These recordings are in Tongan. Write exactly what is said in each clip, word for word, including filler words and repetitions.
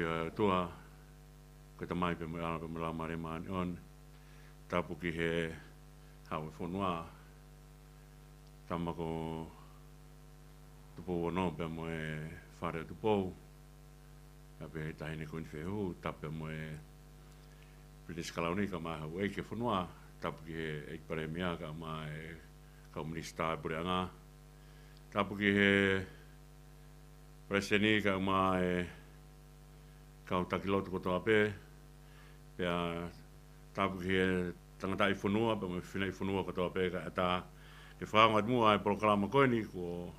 ʻOtua, ko e Tamai pea mo e ʻAlo pea mo e Laumālie Māʻoniʻoni. Tapu ki he Hau ʻo e fonua, Tama ko Tupou Ono pea mo e Fale ʻo Tupou, pea pehē ki he Taʻahine Kuini Fehuhu, tapu pea mo e Pilinisi Kalauni kae ʻumaʻā e Houʻeiki ʻo e fonua, tapu ki he ʻEiki Palēmia kae ʻumaʻā e kau Minisitā ʻo e Puleʻanga, tapu ki he Palesiteni kae ʻumaʻā e kau taki lotu kotoa pē, pea tapu ki he tangataʻi fonua pea mo e fefine fonua kotoa pē kae ʻatā ke fakaongo atu muʻa e polokalama ko eni kuo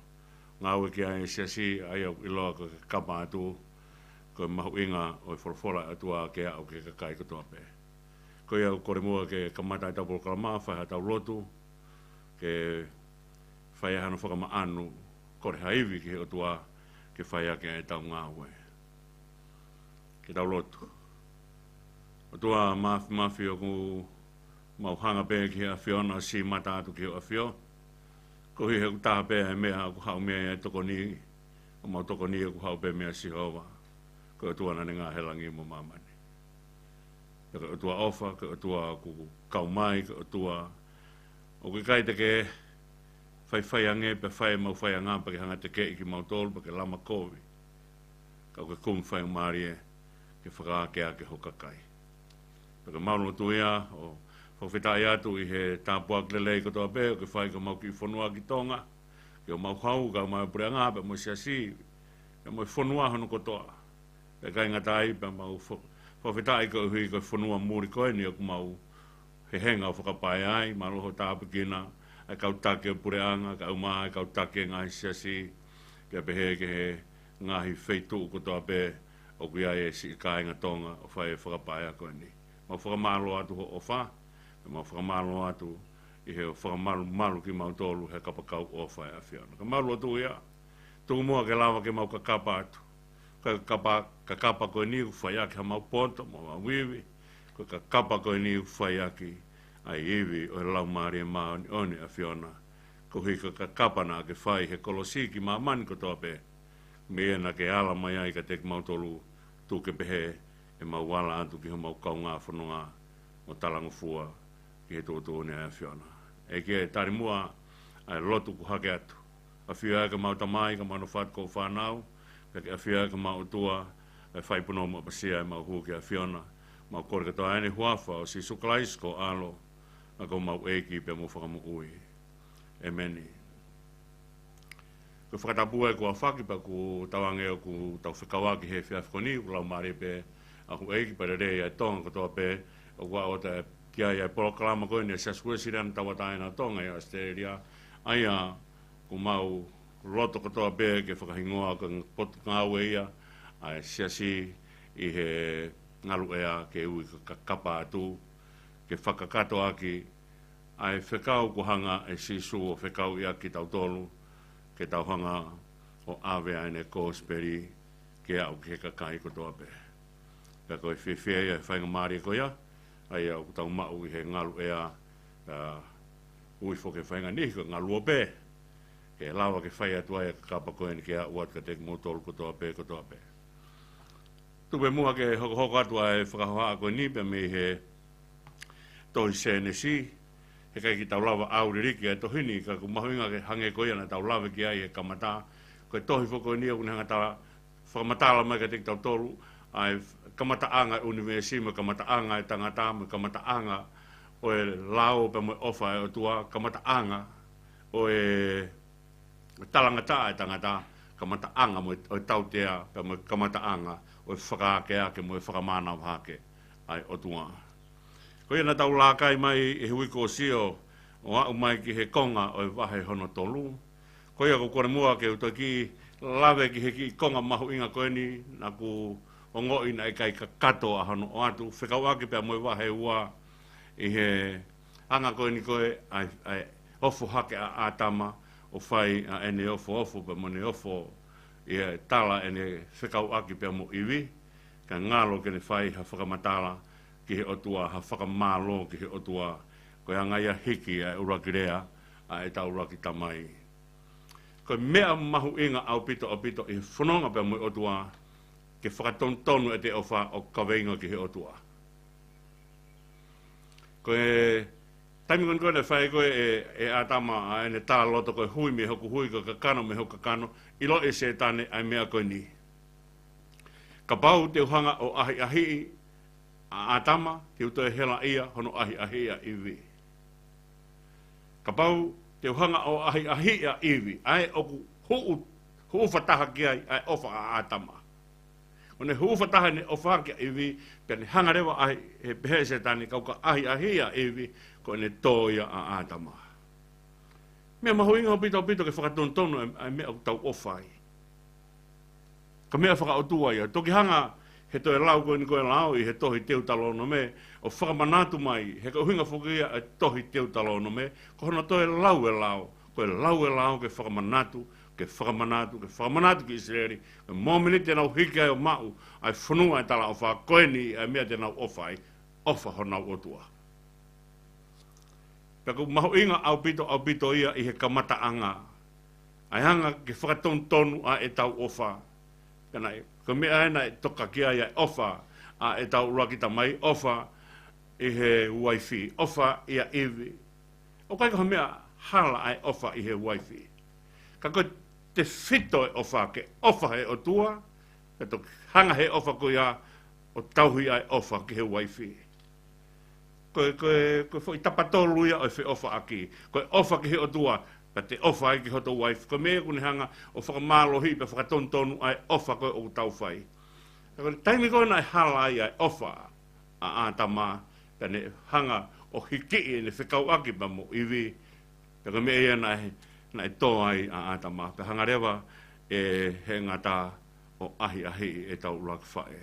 ngāue ki ai e Siasi, ʻa ia ʻoku ʻiloa ko e Kakapa Atu, ko e mahuʻinga ʻo e folofola ʻa e ʻOtua ke aʻu ki he kakai kotoa pē. Ko ia ʻoku kole muʻa ke kamata ʻetau polokalama, fai haʻatau lotu, ke fai ai hano fakamaʻanu, kole ha ivi ki he ʻOtua ke fai ʻaki ʻetau ngāue. Ke tau lotu. ʻOtua Māfimafi, ʻoku mau hanga pē ki he ʻAfiona ʻo sīmata atu ki hoʻo ʻAfio, koeʻuhi he ʻoku taha pē e meʻa ʻoku haʻu mei ai e tokoni, ʻo mau tokoni ʻoku haʻu pē meia Sihova, ko e ʻOtua naʻa ne ngaohi e langi mo māmani. Pea ko e ʻOtua ʻofa, ko e ʻOtua ʻoku kau mai, ko e ʻOtua ʻoku ʻikai te ke faifai ange pea fai ʻemau faiʻanga pea ke hanga ʻo tekeʻi kimautolu pea ke lama kovi. Ka ʻoku ke kumi faingamālie ke fakaakeake ho kakai. Pea ʻoku mau lotu ia ʻo fakafetaʻi atu ʻi he tāpuaki lelei kotoa pē ʻoku ke fai ki homau kiʻi fonua ki Tonga, ki homau hau kae ʻumaʻā e Puleʻanga pea mo e Siasi, pea mo e fonua hono kotoa. Pea ʻikai ngata ai, pea mau fo-, fakafetaʻi koeʻuhi ko e fonua muli ko eni ʻoku mau hehenga ʻo fakapae ai, mālō hoʻo tāpuekina ʻa e kau taki ʻo e Puleʻanga, kae ʻumaʻā e kau taki ʻo e ngaahi siasi, pea pehē ki he ngaahi feituʻu kotoa pē ʻoku ʻi ai e siʻi kāinga Tonga ʻo fai e fakapaea ko eni. Mau fakamālō atu hoʻo ʻofa, pea mau fakamālō atu ʻi he ʻoku fakamalumalu kimautolu he kapakau ʻofa ʻa e ʻAfiona. Ka mau lotu ia, tuku muʻa ke lava ke mau kakapa atu. Ko e kapa, kakapa ko eni ʻoku fai ʻaki hamau poto mo homau ivi. Ko e kakapa ko eni ʻoku fai ʻaki ʻa e ivi ʻo e Laumālie Māʻoniʻoni ʻo e ʻAfiona. Koeʻuhi ko e kakapa naʻa ke fai he kolosi ki māmani kotoa pē, mei heʻena ke ala mai ai kiate kimautolu, tuku ke pehē ʻemau ala atu ki homau kaungā fononga ʻo talangofua ki he tuʻutuʻuni ʻa e ʻAfiona. ʻEiki, tali muʻa ʻa e lotu kuo hake atu. ʻAfio ā ki homau tamai, ki homau hono fatu ko e fānau, pea ke ʻafio ā ki homau ʻOtua, ʻa e fai punou mo ʻapasia ʻemau hū ki he ʻAfiona. Mau kole kotoa ʻeni he huafa ʻo Sīsū Kalaisi ko ho ʻAlo, ʻa ia ko homau ʻEiki pea mo e Fakamoʻui. ʻĒmeni. Ko e fakatapu ē kuo aofaki pea ʻoku tau hangē ʻoku tau fekauʻaki he efiafi ko eni, ʻoku laumālie pē ʻa e houʻeiki pea lelei ʻa e Tonga kotoa pē ʻoku ʻoatu ki ai ʻa e polokalama ko eni ʻa e Siasi Uēsiliana Tauʻatāina ʻo Tonga ʻi ʻAositelēlia. ʻA ia ʻoku mau loto kotoa pē ke fakahingoa ko e potungāue ia ʻa e Siasi ʻi he ngaluʻea ke ui ko e Kakapa Atu, ke fakakakato ʻaki ʻa e fekau kuo hanga ʻe Sīsū ʻo fekauʻi ʻaki kitautolu, ke tau hanga ʻo ʻave ʻa ʻene kosipeli ke aʻu ki he kakai kotoa pē. Pea ko e fiefia ia he faingamālie ko ia, ʻa ia ʻoku tau maʻu ʻi he ngaluʻea, ʻa, ui foki he faʻahinga niʻihi ko e ngaluope, ke lava ke fai atu ai ʻa e kakapa ko eni ke aʻu atu kiate kimoutolu kotoa pē, kotoa pē. Tuku pē muʻa ke hokohoko atu ʻa e fakahohaʻa ko eni pea mei he tohi Sēnesi, he ʻikai ke tau lava ʻauliliki ʻa e tohi ni, ka ʻoku mahuʻinga ke hangē ko ia naʻa tau lave ki ai he kamata, ko e tohi foki ko eni ʻoku ne hanga ʻo tala, fakamatala mai kiate kitautolu ʻa e kamataʻanga ʻo e ʻunivēsi, mo e kamataʻanga ʻo e tangata, mo e kamataʻanga ʻo e lao pea mo e ʻofa ʻa e ʻOtua, kamataʻanga ʻo e talangataʻa ʻa e tangata, kamataʻanga mo e, ʻo e tautea, pea mo e kamataʻanga ʻo e fakaakeake mo e fakamānava hake ʻa e ʻOtua. Ko ia naʻa tau lākai mai ʻi he uike kuo ʻosi ʻo aʻu mai ki he konga ʻo e vahe hono tolu. Ko ia ʻoku ou kole muʻa ke u toki lave ki he kiʻi konga mahuʻinga ko eni naʻa ku ongoʻi naʻe ʻikai kakato ʻa hono ʻoatu, fekauʻaki pea mo e vahe ua, ʻi he anga ko eni ko ē ʻa e, ʻa e ofo hake ʻa ʻĀtama, ʻo fai ʻa ʻene ofoofo pea mo ʻene ofo, ʻi he tala ʻene fekauʻaki pea mo ʻIvi, kae ngalo ke ne fai ha fakamatala ki he ʻOtua, ha fakamālō ki he ʻOtua, ko e anga ia hiki ʻa e ʻuluaki lea ʻa ʻetau ʻuluaki tamai. Ko e meʻa mahuʻinga ʻaupito, ʻaupito ʻi he fononga pea mo e ʻOtua, ke fakatonutonu ʻete ʻofa ʻo kaveinga ki he ʻOtua. Ko e taimi ko eni ko ē naʻe fai ko ē ʻe, ʻe ʻĀtama ʻa ʻene tā loto ko e hui mei hoku hui, ko e kakano mei hoku kakano, ʻiloʻi ʻe Sētane ʻa e meʻa ko eni. Kapau te u hanga ʻo ʻahiʻahiʻi ʻa ʻĀtama, te u toe helaʻia hono ʻahiʻahiʻi ʻa ʻIvi. Kapau te u hanga ʻo ʻahiʻahiʻi ʻa ʻIvi, ʻa ē ʻoku huʻu, huʻufa taha ki ai ʻa e ʻofa ʻa ʻĀtama. ʻO ne huʻufa taha ʻene ʻofa kia ʻIvi, pea ne hanga leva ʻa e, ʻe pehē ʻe Sētane, kau ka ʻahiʻahiʻi ʻa ʻIvi, ko ʻene tō ia ʻa ʻĀtama. Meʻa mahuʻinga ʻaupito ʻaupito ke fakatonutonu ʻa e, ʻa e meʻa ʻoku tau ʻofa ai. Ko e meʻa fakaʻotua ia. Toki hanga he toe lau ko eni ko e lao ʻi he tohi Teutalōnome ʻo fakamanatu mai, he ko e ʻuhinga foki ia ʻa e tohi Teutalōnome, ko hono toe lau e lao, ko e lau e lao ke fakamanatu, ke fakamanatu, ke fakamanatu ki ʻIsileli, ko e mōmeniti te nau hiki ai ʻo maʻu ʻa e fonua ʻo e talaʻofa, ko eni ʻa e meʻa te nau ʻofa ai, ʻofa honau ʻOtua. Pea ʻoku mahuʻinga ʻaupito, ʻaupito ia ʻi he kamataʻanga. ʻA e hanga ke fakatonutonu ʻa ʻetau ʻofa. Pea naʻe, ko e meʻa ē naʻe toka ki ai ʻa e ʻofa ʻa ʻetau ʻuluaki tamai, ʻofa ʻi he uaifi, ʻofa ʻia ʻIvi. ʻOku ʻikai ko ha meʻa hala ʻa e ʻofa ʻi he uaifi. Ka ko e tefito e ʻofa ke ʻofa he ʻOtua, ke toki hanga he ʻofa ko ia ʻo tauhi ʻa e ʻofa ki he uaifi. Ko e, ko e, ko e foʻi tapatolu ia ʻo e feʻofaʻaki. Ko e ʻofa ki he ʻOtua, pea te ʻofa ai ki hoto uaifi. Ko e meʻa ʻoku ne hanga ʻo fakamālohi pea fakatonutonu ʻa e ʻofa ko ē ʻoku tau fai. Ka ko e taimi ko ē naʻe hala ai ʻa e ʻofa ʻa ʻĀtama, pea ne hanga ʻo hikiʻi ʻene fekauʻaki pea mo ʻIvi. Pea ko e meʻa ia naʻe, naʻe tō ai ʻa ʻĀtama. Pea hanga leva ʻe he ngata ʻo ʻahiʻahiʻi ʻetau ʻuluaki faʻē.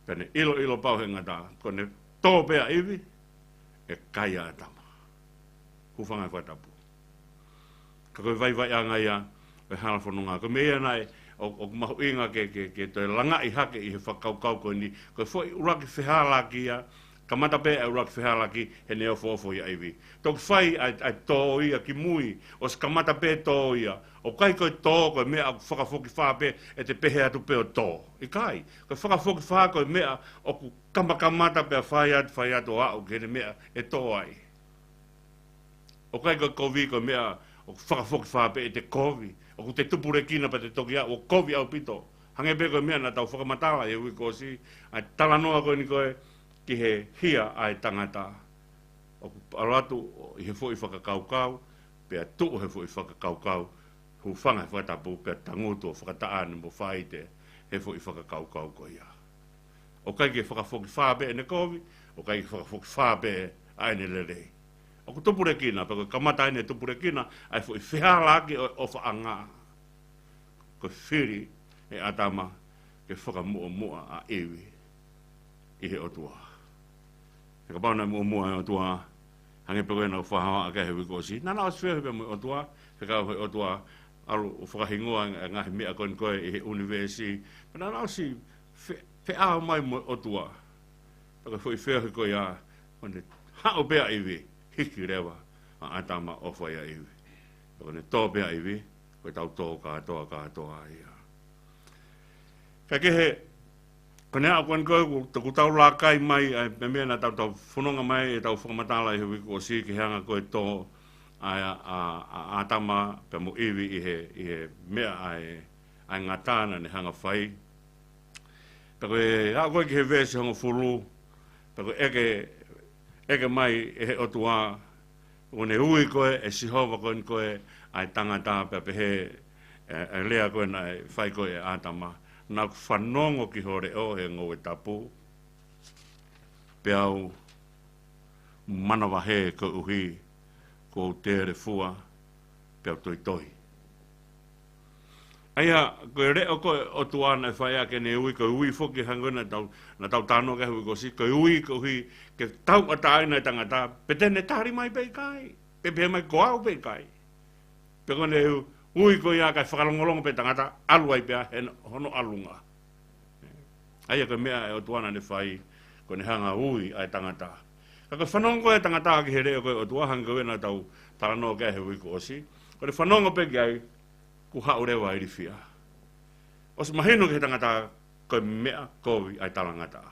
Pea ne ʻiloʻilo pau he ngata, ko ʻene tō pē ʻa ʻIvi, ʻe kai ʻa ʻĀtama. Hūfanga he fakatapu. Ka ko e vaivaiʻanga ia ʻo e hala fononga. Ko e meʻa ia naʻe, ʻo, ʻoku mahuʻinga ke, ke, ke toe langaʻi hake ʻi he fakakaukau ko eni. Ko e foʻi ʻuluaki fehālaaki ia, kamata pē ʻa e ʻuluaki fehālaaki, heʻene ofoofo ʻia ʻIvi. Toki fai ʻa e, ʻa e tō ia ki mui, ʻosi kamata pē tō ia. ʻOku ʻikai ko e tō, ko e meʻa ʻoku fakafokifā pē, ʻe te pehē atu pē ʻo tō. ʻIkai, ko e fakafokifā ko e meʻa ʻoku kamakamata pea fai atu, fai atu ʻo aʻu ki heʻene meʻa ʻe tō ai. ʻOku ʻikai ko e kovi ko e meʻa ʻoku fakafokifā pē ʻe te kovi. ʻOku te tupulekina pea te toki aʻu ʻo kovi ʻaupito. Hangē pē ko e meʻa naʻa tau fakamatala he uike kuo ʻosi, ʻa e talanoa ko eni ko ē ki he hia ʻa e tangata. ʻOku ʻalu atu ʻi he foʻi fakakaukau, pea tuʻu he foʻi fakakaukau, hūfanga he fakatapu, pea tangutu ʻo fakataʻane mo faite he foʻi fakakaukau ko ia. ʻOku ʻikai ke fakafokifā pē ʻene kovi, ʻoku ʻikai ke fakafokifā pē ʻa ʻene lelei. ʻOku tupulekina, pea ko e kamata ʻene tupulekina, ʻa e foʻi fehālaaki ʻo, ʻofaʻanga. Ko e fili ʻe ʻĀtama ke fakamuʻomuʻa ʻa ʻIvi ʻi he ʻOtua. He kapau naʻe muʻomuʻa e ʻOtua, hangē pē ko ē naʻa ku fakahohaʻa ki ai he uike kuo ʻosi. Naʻa na ʻosi feohi pē mo e ʻOtua, fekau he ʻOtua, ʻalu ʻo fakahingoa e ngaahi meʻa ko eni ko ē ʻi he ʻunivēsi. Pea naʻa na ʻosi fe-, feʻao mai mo e ʻOtua. Pea ko e foʻi feohi ko ia, ʻo ne haʻu pē ʻa ʻIvi, hiki leva ʻa ʻĀtama ʻo ʻofa ʻia ʻIvi. Pea ko ʻene tō pē ʻa ʻIvi, ko ʻetau tō kātoa, kātoa ia. Ka kehe, ko ʻene aʻu ko eni ko ē, ʻoku, ʻoku tau laka mai, ʻa e meʻa naʻa tau, tau fononga mai, ʻetau fakamatala ʻi he uike kuo ʻosi, ki he anga ko ē tō ʻa, ʻa, ʻa, ʻa ʻĀtama pea mo ʻIvi ʻi he, ʻi he meʻa ʻa e, ʻa e ngata naʻa ne hanga fai. Pea ko e aʻu ko ē ki he veesi hongofulu, pea ko e ʻeke, ʻeke mai ʻe he ʻOtua, ʻoku ne ui ko ē ʻe Sihova ko eni ko ē ʻa e tangata pea pehē, ʻe, ʻe lea ko ē naʻe fai ko ē ʻe ʻĀtama, naʻa ku fanongo ki ho leʻo he ngoue tapu, pea u manavahē koeʻuhi kuo u telefua, pea u toitoi. ʻA ia, ko e leʻo ko ē ʻo e ʻOtua naʻe fai ʻaki ʻene ui, ko e ui foki hangē ko ē naʻa tau, naʻa tau talanoa ki ai he uike kuo ʻosi, ko e ui koeʻuhi ke tauʻatāina e tangata, pe te ne tali mai pe ʻikai, pe pehē mai ko au pe ʻikai. Pea ko ʻene ui ko ia kae fakalongolongo pē tangata, ʻalu ai pē ʻa hono ʻalunga. ʻA ia ko e meʻa ʻa e ʻOtua naʻa ne fai, ko ʻene hanga ui ʻa e tangata. Ka ko e fanongo ko ē ʻa e tangata ki he leʻo ko ē ʻo e ʻOtua hangē ko ē naʻa tau talanoa ki ai he uike kuo ʻosi. Ko ʻene fanongo pē ki ai, kuo haʻu leva ʻa e ilifia. ʻOsi mahino ki he tangata ko e meʻa kovi ʻa e talangataʻa.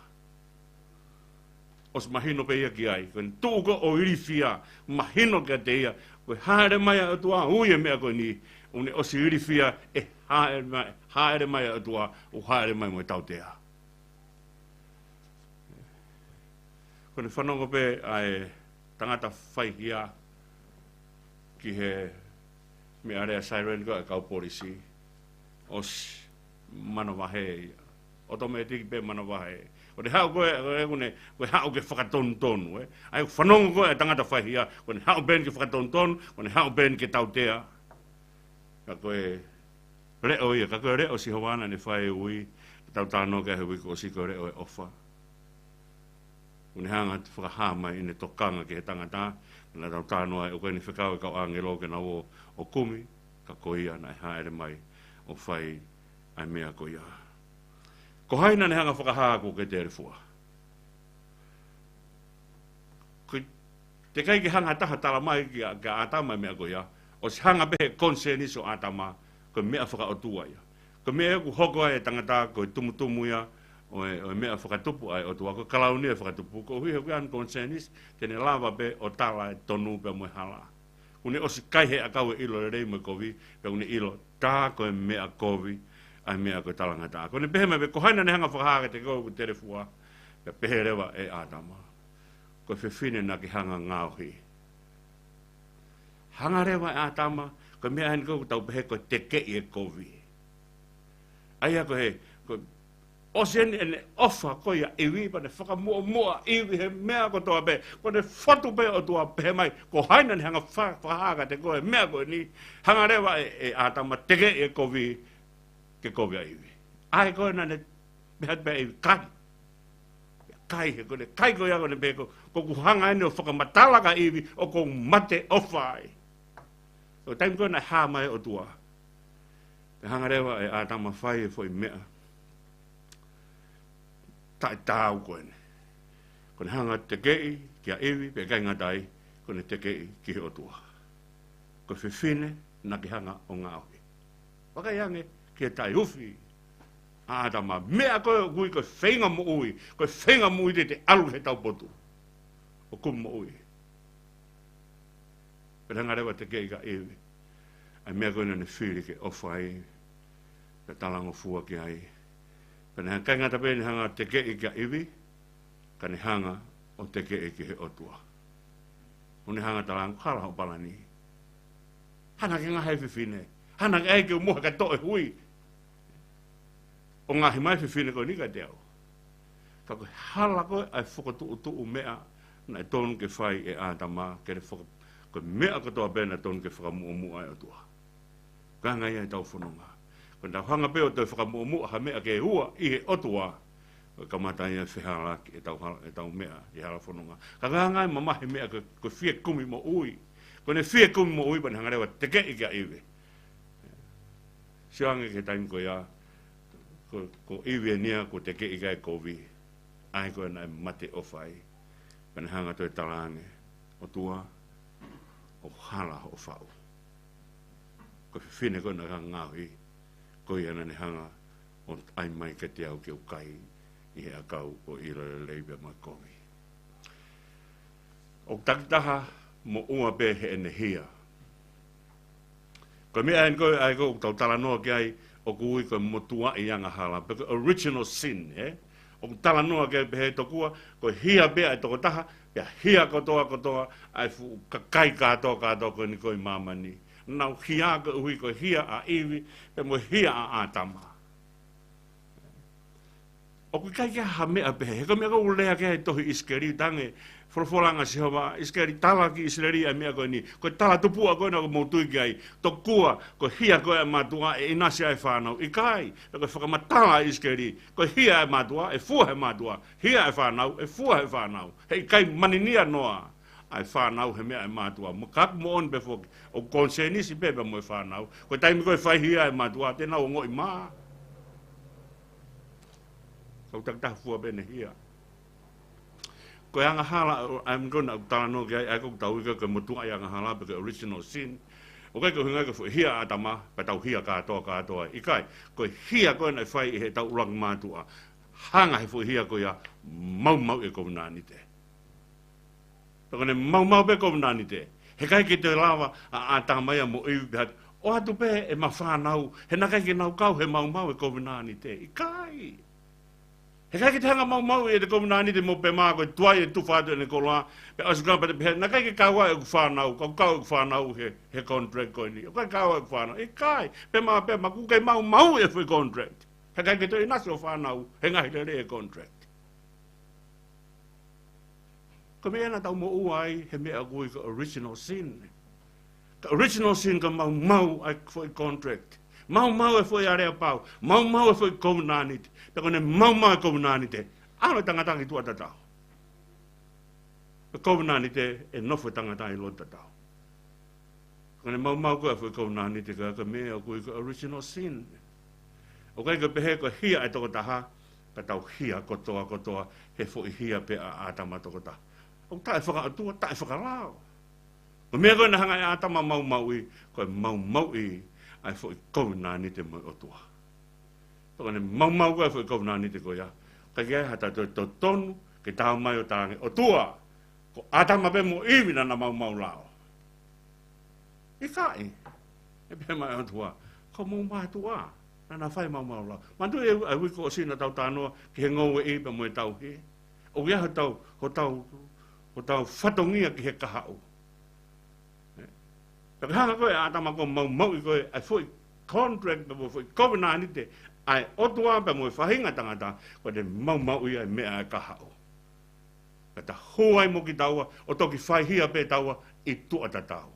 ʻOsi mahino pē ia ki ai, ko ʻene tuʻu ko ē ʻo ilifia, mahino kiate ia, ko e hāʻele mai ʻa e ʻOtua, ui e meʻa ko eni, ʻoku ne ʻosi ilifia, ʻe hāʻele mai, hāʻele mai ʻa e ʻOtua, ʻo hāʻele mai mo e tautea. Ko ʻene fanongo pē ʻa e tangata faihia ki he meʻalea siren ko ē ʻa e kau polisi, ʻosi manavahē ia. Automatic pē manavahē. Ko ʻene haʻu ko ē, ko ʻene, ko ʻene haʻu ke fakatonutonu, ē. ʻA ia fanongo ko ē ʻa e tangata faihia, ko ʻene haʻu pē ke fakatonutonu, ko ʻene haʻu pē ke tautea. Ka ko e leʻo ia, ka ko e leʻo ʻo Sihova naʻa ne fai e ui, tau talanoa ki ai he uike kuo ʻosi, ko e leʻo ʻo e ʻofa. ʻOku ne hanga ʻo fakahā mai ʻene tokanga ki he tangata, naʻa tau talanoa ai, ʻoku ʻi ai ʻene fekau e kau ʻāngelo ke nau ō ʻo kumi, ka ko ia naʻe hāʻele mai ʻo fai ʻa e meʻa ko ia. Ko hai naʻa ne hanga ʻo fakahā kuo ke telefua? Ko e teʻeki ke hanga ha taha ʻo tala mai kia, kia ʻĀtama e meʻa ko ia, ʻosi hanga pē he konisēnisi ʻo ʻĀtama, ko e meʻa fakaʻotua ia. Ko e meʻa ia ʻoku hoko ai e tangata ko e tumutumu ia ʻo e, ʻo e meʻa fakatupu ʻa e ʻOtua, ko e kalauni ia fakatupu, koeʻuhi he ʻoku ʻi ai hono konisēnisi, te ne lava pē ʻo tala e tonu pea mo e hala. ʻOku ne ʻosi kai he ʻakau e ʻilo lelei mo e kovi, pea ʻoku ne ʻilo tā ko e meʻa kovi ʻa e meʻa ko e talangataʻa. Ko ʻene pehē mai pē, ko hai naʻa ne hanga ʻo fakahā kiate koe kuo ke telefua? Pea pehē leva ʻe ʻĀtama, ko e fefine naʻa ke hanga ʻo ngaohi. Hanga leva ʻe ʻĀtama, ko e meʻa eni ko ē ʻoku tau pehē ko e tekeʻi e kovi. ʻA ia ko e, ko e ʻosi eni ʻene ʻofa ko ia ʻa ʻIvi, pea ne fakamuʻomuʻa ʻa ʻIvi he meʻa kotoa pē, ko ʻene fotu pē ʻOtua pehē mai, ko hai naʻa ne hanga ʻo fa-, fakahā kiate koe e meʻa ko eni? Hanga leva ʻe, ʻe ʻĀtama ʻo tekeʻi e kovi, ke kovi ʻa ʻIvi. ʻA ia ko ē naʻa ne pehē atu pē ʻa ʻIvi, kai. Kai he ko ʻene kai ko ia ko ʻene pehē ko, ko ʻeku hanga eni ʻo fakamatala kia ʻIvi ʻoku ou mate ʻofa ai. Ko e taimi ko ē naʻe hā mai ʻOtua, pea hanga leva ʻe ʻĀtama ʻo fai e foʻi meʻa taʻetaau ko eni. Ko ʻene hanga ʻo tekeʻi kia ʻIvi, pea ʻikai ngata ai, ko ʻene tekeʻi ki he ʻOtua. Ko e fefine naʻa ke hanga ʻo ngaohi. Vakai ange ki he taʻeufi ʻa ʻĀtama, meʻa ko ē ʻoku ui ko e feinga moʻui, ko e feinga moʻui te te ʻalu he taupotu ʻo kumi moʻui. Pea hanga leva ʻo tekeʻi kia ʻIvi ʻa e meʻa ko ē naʻa ne fili ke ʻofa ai, pea talangofua ki ai. Pea naʻe ʻikai ngata pē ʻene hanga ʻo tekeʻi kia ʻIvi, ka ne hanga ʻo tekeʻi ki he ʻOtua. ʻO ne hanga ʻo talaange, hala hoʻo palani. Hanga ke ngaohi e fefine. Hanga ke ʻai ke u mohe ka toʻo e hui ʻo ngaohi mai e fefine ko eni kiate au. Ka ko e hala ko ē ʻa e fokotuʻutuʻu meʻa naʻe tonu ke fai ʻe ʻĀtama, ke ne faka-, ko e meʻa kotoa pē naʻe tonu ke fakamuʻomuʻa ʻe he ʻOtua. Ko e anga ia ʻetau fononga. Ko ʻetau hanga pē ʻo toe fakamuʻomuʻa ha meʻa ke ua ʻi he ʻOtua, ko e kamata ia e fehālaaki ʻetau hala, ʻetau meʻa ʻi he hala fononga. Ka ko e anga ia e mamahi meʻa ko, ko e fie kumi moʻui. Ko ʻene fie kumi moʻui pea ne hanga leva ʻo tekeʻi kia ʻIvi. Sio ange ki he taimi ko ia, ko, ko ʻIvi eni ia kuo tekeʻi ki ai e kovi. ʻA ia ko ē naʻe mate ʻofa ai. Pea ne hanga ʻo toe talaange, ʻOtua, ʻoku hala hoʻo faʻu. Ko e fefine ko ē naʻa ke hanga ʻo ngaohi, ko ia naʻa ne hanga ʻo ʻai mai kiate au ke u kai ʻi he ʻakau ʻo e ʻilo lelei pea mo e kovi. ʻOku takitaha moʻua pē heʻene hia. Ko e meʻa eni ko ē ʻa ia ko ē ʻoku tau talanoa ki ai, ʻoku ui ko e motuʻaʻi angahala, pe ko e original sin, ē? ʻOku talanoa ki ai pehē tokua, ko e hia pē ʻa e tokotaha, pea hia kotoa kotoa ʻa e fuʻu kakai kātoa kātoa ko eni ko ē ʻi māmani. Naʻa nau hia koeʻuhi ko e hia ʻa ʻIvi, pea mo e hia ʻa ʻĀtama. ʻOku ʻikai ke ʻi ai ha meʻa pehē, he ko e meʻa ʻoku lea ki ai e tohi ʻIsikeli, tangi, folofola ange ʻa Sihova, ʻIsikeli, tala ki ʻIsileli ʻa e meʻa ko eni, ko e talatupuʻa ko ē naʻa mou tui ki ai, tokua ko e hia ko ē ʻa e mātuʻa ʻe ʻinasi ai e fānau, ʻikai, pea ko e fakamatala ʻa ʻIsikeli, ko e hia ʻa e mātuʻa ʻe fua ʻe he mātuʻa, hia ʻa e fānau ʻe fua ʻe he fānau, heʻikai maninia noa ʻa e fānau he meʻa ʻa e mātuʻa. Mo ka ʻoku moʻoni pē foki, ʻoku konisēnisi pē pea mo e fānau. Ko e taimi ko ē ʻe fai hia ʻa e mātuʻa, te nau ongoʻi mā. Ka ʻoku takitaha fua pē ʻene hia. Ko e angahala, ʻa ia ko ē naʻa ku talanoa ki ai, ʻa ia ko ē ʻoku tau ui ko e motuʻaʻi angahala, pe ko e original sin. ʻOku ʻikai ko e ʻuhinga ia ko e foʻi hia ʻa ʻĀtama, pea tau hia kātoa, kātoa ai. ʻIkai, ko e hia ko ē naʻe fai ʻe he tau ʻuluaki mātuʻa. Hanga he foʻi hia ko ia ʻo maumauʻi e kovinānite. Pea ko ʻene maumau pē kovinānite, heʻikai ke toe lava ʻa ʻĀtama ia mo ʻIvi pē ʻo ʻoatu pē ʻema fānau, he naʻe ʻikai ke nau kau he maumau e kovinānite. ʻIkai. Heʻikai ke te hanga ʻo maumauʻi ʻete kovinānite mo pē mā ko e tuai e tufa atu ʻene koloa, pea ʻosi ko ia pea te pehē, naʻe ʻikai ke kau ai ʻeku fānau, ka ʻoku kau ʻeku fānau he, he contract ko eni. ʻOku ʻikai kau ai ʻeku fānau. ʻIkai, pē mā, pē mā, kuo ke maumauʻi e foʻi contract. Heʻikai ke toe ʻinasi hoʻo fānau he ngaahi lelei e contract. Ko e meʻa ia naʻa tau moʻua ai he meʻa ʻoku ui ko e original sin. Ka original sin ko e maumau ʻa e foʻi contract. Maumau e foʻi aleapau. Maumau e foʻi kovinānite. Pea ko ʻene maumau e kovinānite, ʻalu e tangata ki tuʻa tatau. E kovinānite, ʻe nofo e tangata ʻi loto tatau. Ko ʻene maumau ko ē ʻa e foʻi kovinānite ko e, ko e meʻa ʻoku ui ko e original sin. ʻOku ʻikai ke pehē ko e hia ʻa e tokotaha, ka tau hia kotoa kotoa he foʻi hia pē ʻa ʻĀtama tokotaha. ʻOku taʻefakaʻotua, taʻefakalao. Ko e meʻa ko ē naʻe hanga ʻe ʻĀtama ʻo maumauʻi, ko e maumauʻi ʻa e foʻi kovinānite mo e ʻOtua. Pea ko ʻene maumau ko ē ʻa e foʻi kovinānite ko ia, ʻikai ke ʻi ai ha taha toe totonu ke talamai ʻo talaange, ʻOtua, ko ʻĀtama pē mo ʻIvi naʻa na maumau lao. ʻIkai. ʻE pehē mai e ʻOtua, ko homou mātuʻa naʻa na fai maumau lao. Manatuʻi e, e uike kuo ʻosi naʻa tau talanoa ki he ngoueʻi pea mo e tauhi. ʻOku ʻi ai hotau, hotau, hotau fatongia ki he kahaʻu. Pea ko e hanga ko ē ʻe ʻĀtama ko ē ʻo maumauʻi ko ē ʻa e foʻi contract pea mo e foʻi kovinānite ʻa e ʻOtua pea mo e faʻahinga tangata, ko ʻene maumauʻi ʻa e meʻa ʻa e kahaʻu. Pea ta hū ai mo kitaua, ʻo toki fai hia pē taua ʻi tuʻa tatau.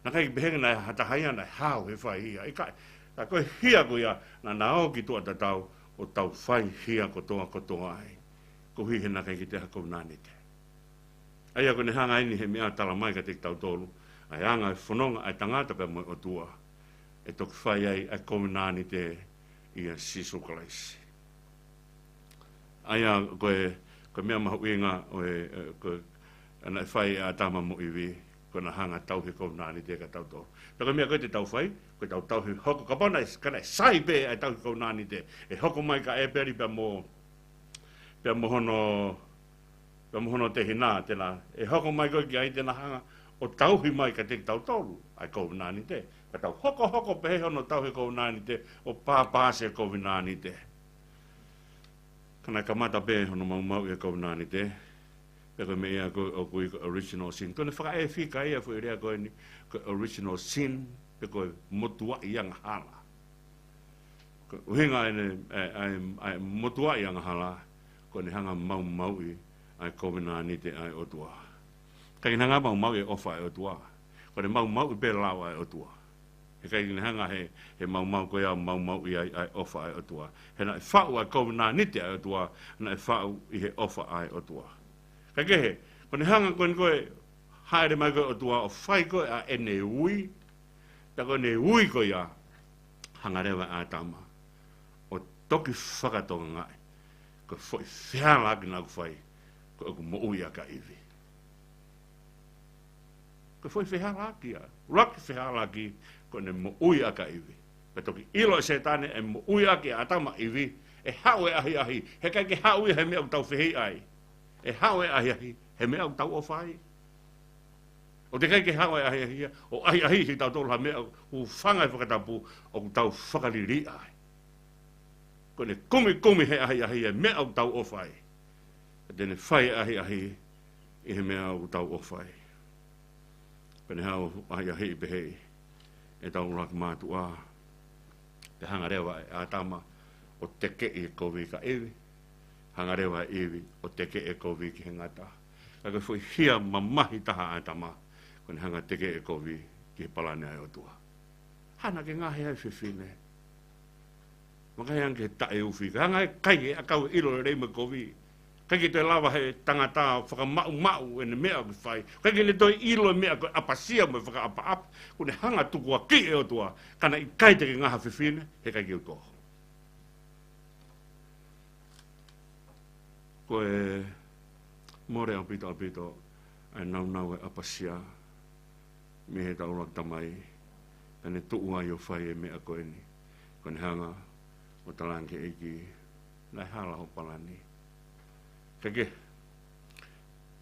Naʻe ʻikai ke pehē naʻe ha taha ia naʻe hao he fai hia. ʻIkai, ka ko e hia ko ia naʻa na ō ki tuʻa tatau ʻo tau fai hia kotoa kotoa ai. Koeʻuhi he naʻe ʻikai ke toe ʻi ai ha kovinānite. ʻA ia ko ʻene hanga eni he meʻa ʻo talamai kiate kitautolu ʻa e anga e fononga ʻa e tangata pea mo e ʻOtua, ʻe toki fai ai ʻa e kovinānite ʻia Sīsū Kalaisi. ʻA ia ko e, ko e meʻa mahuʻinga ʻo e, e, ko e, naʻe fai ʻe ʻĀtama mo ʻIvi, ko ʻena hanga ʻo tauhi e kovinānite kiate kitautolu. Pea ko e meʻa ko ē te tau fai, ko ʻetau tauhi hoko, kapau naʻe, ka naʻe sai pē ʻa e tauhi kovinānite, ʻe hoko mai kia ʻĒpeli pea mo, pea mo hono, pea mo hono tehina, te na, ʻe hoko mai ko ē ki ai te na hanga ʻo tauhi mai kiate kitautolu ʻa e kovinānite. Ka tau hokohoko pehē hono tauhi e kovinānite ʻo pāpāsi e kovinānite. Ka naʻe kamata pē hono maumauʻi e kovinānite, pea ko e meʻa ia ko ē ʻoku ui ko e original sin. Ko ʻene fakaʻefika ia e foʻi lea ko eni, ko e original sin, pe ko e motuaʻi angahala. Ko e ʻuhinga ʻene, ʻa e, ʻa e, ʻa e motuaʻi angahala, ko ʻene hanga ʻo maumauʻi ʻa e kovinānite ʻa e ʻOtua. ʻIkai ke ne hanga ʻo maumauʻi e ʻofa ʻa e ʻOtua. Ko ʻene maumauʻi pē lao ʻa e ʻOtua. Heʻikai ke ne hanga he, he maumau ko ia ʻo maumauʻi ai ʻa e ʻofa ʻa e ʻOtua. He naʻe faʻu ʻa e kovinānite ʻa e ʻOtua, naʻe faʻu ʻi he ʻofa ʻa e ʻOtua. Kae kehe, ko ʻene hanga ko eni ko ē ʻo hāʻele mai ko ē e ʻOtua ʻo fai ko ē ʻa ʻene ui, pea ko ʻene ui ko ia, hanga leva ʻe ʻĀtama ʻo toki fakatokangaʻi ko e foʻi fehālaaki naʻa ku fai, ko ʻeku moʻui ʻaki ʻa ʻIvi. Ko e foʻi fehālaaki ia, ʻuluaki fehālaaki, ko ʻene moʻui ʻaki ʻa ʻIvi. Pea toki ʻilo ʻe Sētane ʻe moʻui ʻaki ʻa ʻĀtama mo ʻIvi, ʻe haʻu e ʻahiʻahi, heʻikai ke haʻu ia he meʻa ʻoku tau fehiʻa ai. ʻE haʻu e ʻahiʻahi he meʻa ʻoku tau ʻofa ai. ʻOku teʻeki ai ke haʻu e ʻahiʻahi ia ʻo ʻahiʻahiʻi kitautolu ha meʻa ʻoku hūfanga he fakatapu ʻoku tau fakaliliʻa ai. Ko ʻene kumikumi he ʻahiʻahi e meʻa ʻoku tau ʻofa ai. Pea te ne fai e ʻahiʻahi ʻi he meʻa ʻoku tau ʻofa ai. Pea ne haʻu ʻo ʻahiʻahiʻi pehē ʻetau ʻuluaki mātuʻa. Pea hanga leva ʻe ʻĀtama ʻo tekeʻi e kovi kia ʻIvi. Hanga leva ʻe ʻIvi ʻo tekeʻi e kovi ki he ngata. Ka ko e foʻi hia mamahi taha ʻa ʻĀtama, ko ʻene hanga ʻo tekeʻi e kovi ki he palani ʻa e ʻOtua. Hanga ke ngaohi ai e fefine. Makahe ange ke taʻeufi. Ka hanga ʻe kai he ʻakau e ʻilo lelei mo e kovi. ʻIkai ke toe lava he tangata ʻo fakamaʻumaʻu ʻene meʻa ʻoku fai. ʻIkai ke ne toe ʻilo e meʻa ko e ʻapasia mo e fakaʻapaʻapa. Kuo ne hanga ʻo tukuakiʻi e ʻOtua. Ka naʻe ʻikai te ke ngaohi ha fefine, heʻikai ke u toho. Ko e mole ʻaupito ʻaupito ʻa e naunau e ʻapasia. mei he tau ʻuluaki tamai, pea ne tuʻu ai ʻo fai e meʻa ko eni. Ko ʻene hanga ʻo talaange ki he ʻEiki, naʻe hala hoʻo palani. Kae kehe,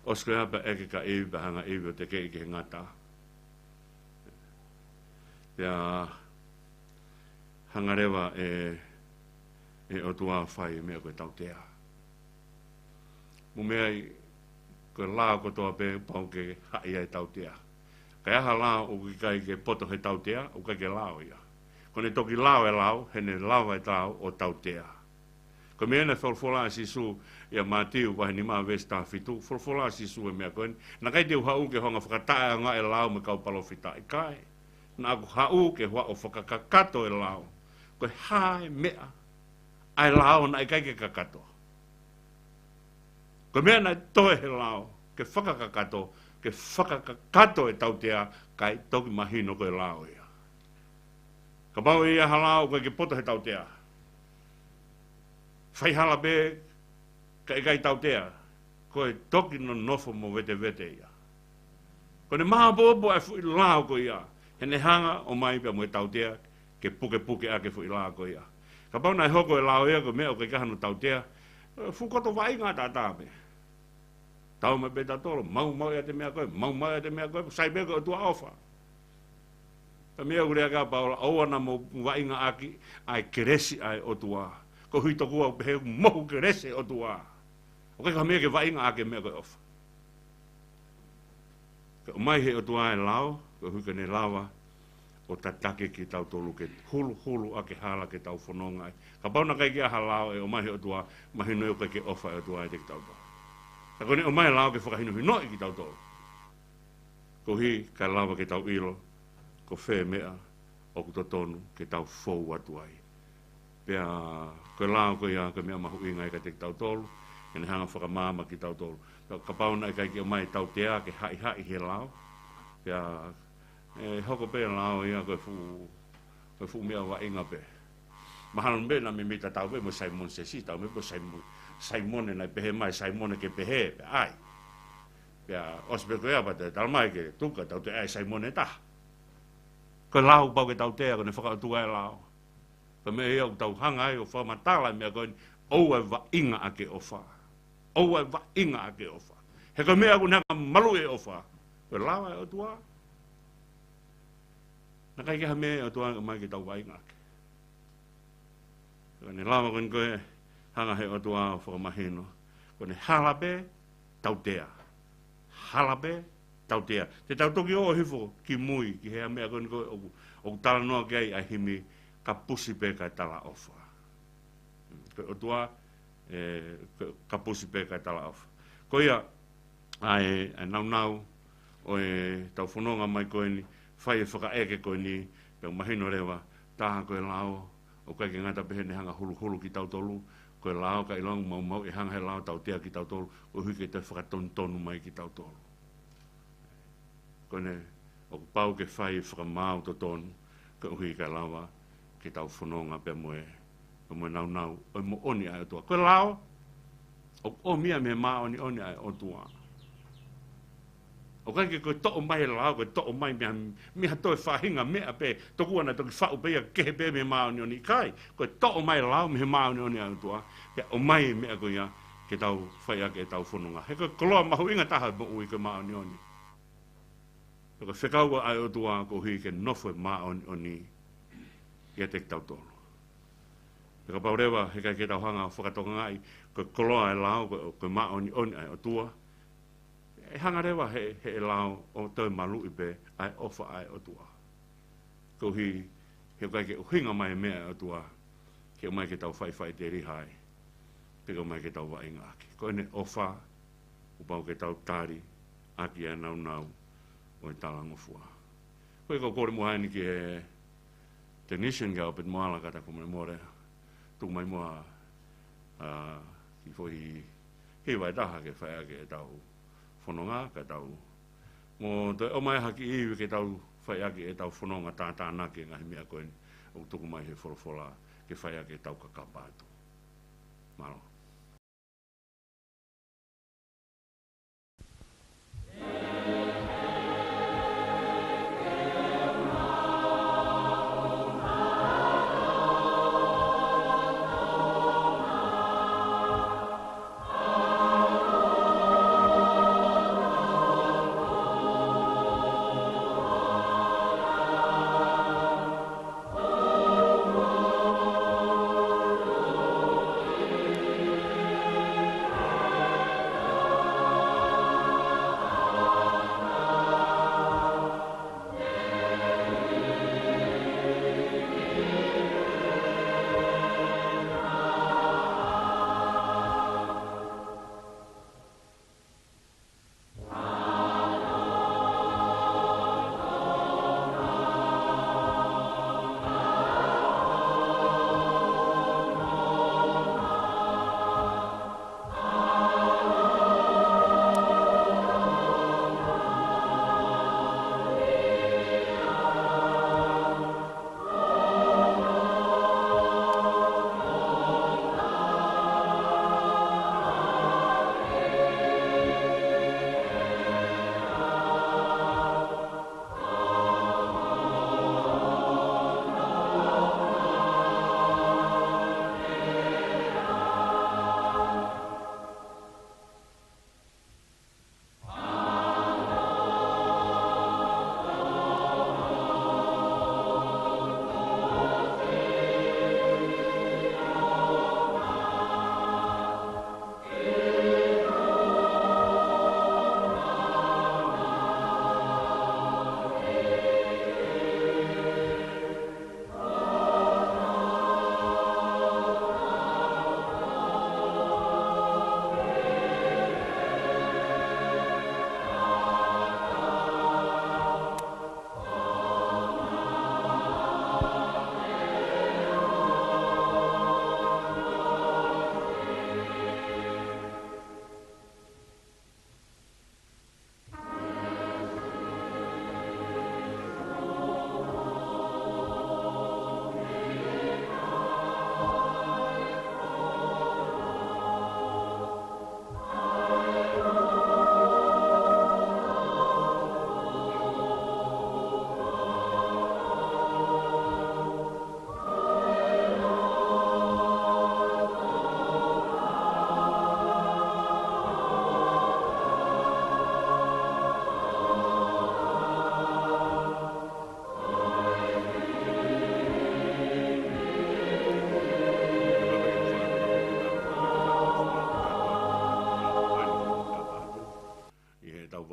ʻosi ko ia pea ʻeke kia ʻIvi, pea hanga ʻe ʻIvi ʻo tekeʻi ki he ngata. Pea hanga leva ʻe, ʻe he ʻOtua ʻo fai e meʻa ko e tautea. Mou meaʻi, ko e lao kotoa pē pau ke haʻi ai e tautea. Ka ʻi ai ha lao ʻoku ʻikai ke poto he tautea, ʻoku ʻikai ke lao ia. Ko ʻene toki lao e lao, heʻene lava e lao ʻo tautea. Ko e meʻa naʻe folofola ʻa Sīsū ʻia Mātiu vahe nima veesi taha fitu, folofola ʻa Sīsū e meʻa ko eni: Naʻe ʻikai te u haʻu ke u hanga ʻo fakataʻeʻaongaʻi e lao mo e kau palōfita, ʻikai. Naʻa ku haʻu ke u hanga ʻo fakakakato e lao. Ko e hā e meʻa ʻa e lao naʻe ʻikai ke kakato? Ko e meʻa naʻe toe he lao ke fakakakato, ke fakakakato e tautea, kae toki mahino ko e lao ia. Kapau ʻe ʻi ai ha lao ʻoku ʻikai ke poto he tautea, fai hala pē kae ʻikai tautea, ko e toki nonofo movetevete ia. Ko ʻene maopoopo ʻa e foʻi lao ko ia, heʻene hanga ʻo ʻomai pea mo e tautea ke pukepuke ʻaki e foʻi lao ko ia. Kapau naʻe hoko e lao ia ko e meʻa ʻoku ʻikai ke ʻi ai hano tautea, ʻe fuʻu koto vaʻinga ʻataʻatā pē. Tau mai pē tautolu, maumauʻi ʻa e meʻa ko ē, maumauʻi ʻa e meʻa ko ē, sai pē ko e ʻOtua ʻofa. Pea meʻa ʻoku lea ki ai ʻa Paula, ʻoua naʻa mou vaʻinga ʻaki ʻa e kelesi ʻa e ʻOtua. Koeʻuhi tokua ʻoku pehē ʻoku mohu kelesi ʻa e ʻOtua. ʻOku ʻikai ko ha meʻa ke vaʻinga ʻaki e meʻa ko e ʻofa. Ke ʻomai he ʻOtua e lao, koeʻuhi ke ne lava ʻo tataki kitautolu ke huluhulu ʻaki e hala ke tau fononga ai. Kapau naʻe ʻikai ke ʻi ai ha lao ʻe ʻomai he ʻOtua, mahino ʻoku ʻikai ke ʻofa e ʻOtua ʻiate kitautolu. Ka ko ʻene ʻomai e lao ke fakahinohinoʻi kitautolu, koeʻuhi kae lava ke tau ʻilo ko fē meʻa ʻoku totonu ke tau fou atu ai. Pea ko e lao ko ia ko e meʻa mahuʻinga ia kiate kitautolu, heʻene hanga ʻo fakamaama kitautolu. Pea kapau naʻe ʻikai ke ʻomai e tautea ke haʻihaʻi he lao, pea ʻe hoko pē e lao ia ko e fuʻu, ko e fuʻu meʻa vaʻinga pē. Mahalo pē naʻa mei tatau pē mo Saimone Sesi, tau mei pē Saimone, Saimone naʻe pehē mai, Saimone ke pehē, pea ʻai. Pea ʻosi pē ko ia pea toe tala mai ke tuku ʻa e tautea ʻe Saimone ʻe taha. Ko e lao pau ke tautea, ko ʻene fakaʻotua e lao. Pea meʻa ia ʻoku tau hanga ai ʻo fakamatala e meʻa ko eni, ʻoua ʻe vaʻinga ʻaki e ʻofa. ʻOua ʻe vaʻinga ʻaki e ʻofa. He ko e meʻa ʻoku ne hanga ʻo maluʻi e ʻofa, ko e lao ʻa e ʻOtua. Naʻe ʻikai ke ʻi ai ha meʻa ʻa e ʻOtua ʻoku ʻomai ke tau vaʻinga ʻaki. Ko ʻene lava ko eni ko e hanga he ʻOtua ʻo fakamahino, ko ʻene hala pē tautea. Hala pē tautea. Te tau toki ō hifo ki mui ki he meʻa ko eni ko ē ʻoku, ʻoku talanoa ki ai ʻa e himi, Kapusi pē kae talaʻofa. Ko e ʻOtua, ē, ko e kapusi pē kae talaʻofa. Ko ia, ʻa e, ʻa e naunau ʻo ʻetau fononga mai ko eni, fai e fakaʻeke ko eni, pea mahino leva, tā ko e lao, ʻoku ʻikai ke ngata pē heʻene hanga ʻo huluhulu kitautolu, ko e lao ka ʻilonga maumauʻi e hanga he lao ʻo tautea kitautolu, koeʻuhi ke toe fakatonutonu mai kitautolu. Ko ʻene, ʻoku pau ke fai e fakamaau totonu, koeʻuhi kae lava ke tau fononga pea mo e, pea mo e naunau ʻo e moʻoni ʻa e ʻOtua. Ko e lao, ʻoku ʻomi ia mei he māʻoniʻoni ʻa e ʻOtua. ʻOku ʻikai ke ko e toʻo mai e lao, ko e toʻo mai mei ha, mei ha toe faʻahinga meʻa pē, tokua naʻe toki faʻu pē ia kehe pē mei he māʻoniʻoni, ʻikai. Ko e toʻo mai e lao mei he māʻoniʻoni ʻa e ʻOtua, pea ʻomai e meʻa ko ia ke tau fai ʻaki ʻetau fononga. He ko e koloa mahuʻinga taha ʻo e moʻui ko e māʻoniʻoni. Pea ko e fekau ʻa e ʻOtua koeʻuhi ke nofo e māʻoniʻoni ʻiate kitautolu. Pea kapau leva he ʻikai ke tau hanga ʻo fakatokangaʻi ko e koloa e lao, ko e, ko e māʻoniʻoni ʻa e ʻOtua, ʻe hanga leva he, he lao ʻo toe maluʻi pē ʻa e ʻofa ʻa e ʻOtua. Koeʻuhi he ʻoku ʻikai ke ʻuhinga mai e meʻa ʻa e ʻOtua ke ʻomai ke tau faʻifaʻiteliha ai, pe ke ʻomai ke tau vaʻinga ʻaki. Ko ʻene ʻofa, kuo pau ke tau tali ʻaki ʻa e naunau ʻo e talangofua. Ko ia ʻoku ou kole muʻa eni ki he technician, kia Albert Moala, ka ta ko mole mole, tuku mai muʻa, ā, kiʻi foʻi hiva ʻe taha ke fai ʻaki ʻetau fononga, ka tau mo toe ʻomai ha kiʻi ivi ke tau fai ʻaki ʻetau fononga tātānaki e ngaahi meʻa ko eni ʻoku tuku mai he folofola ke fai ʻaki ʻetau kakapa atu. Mālō.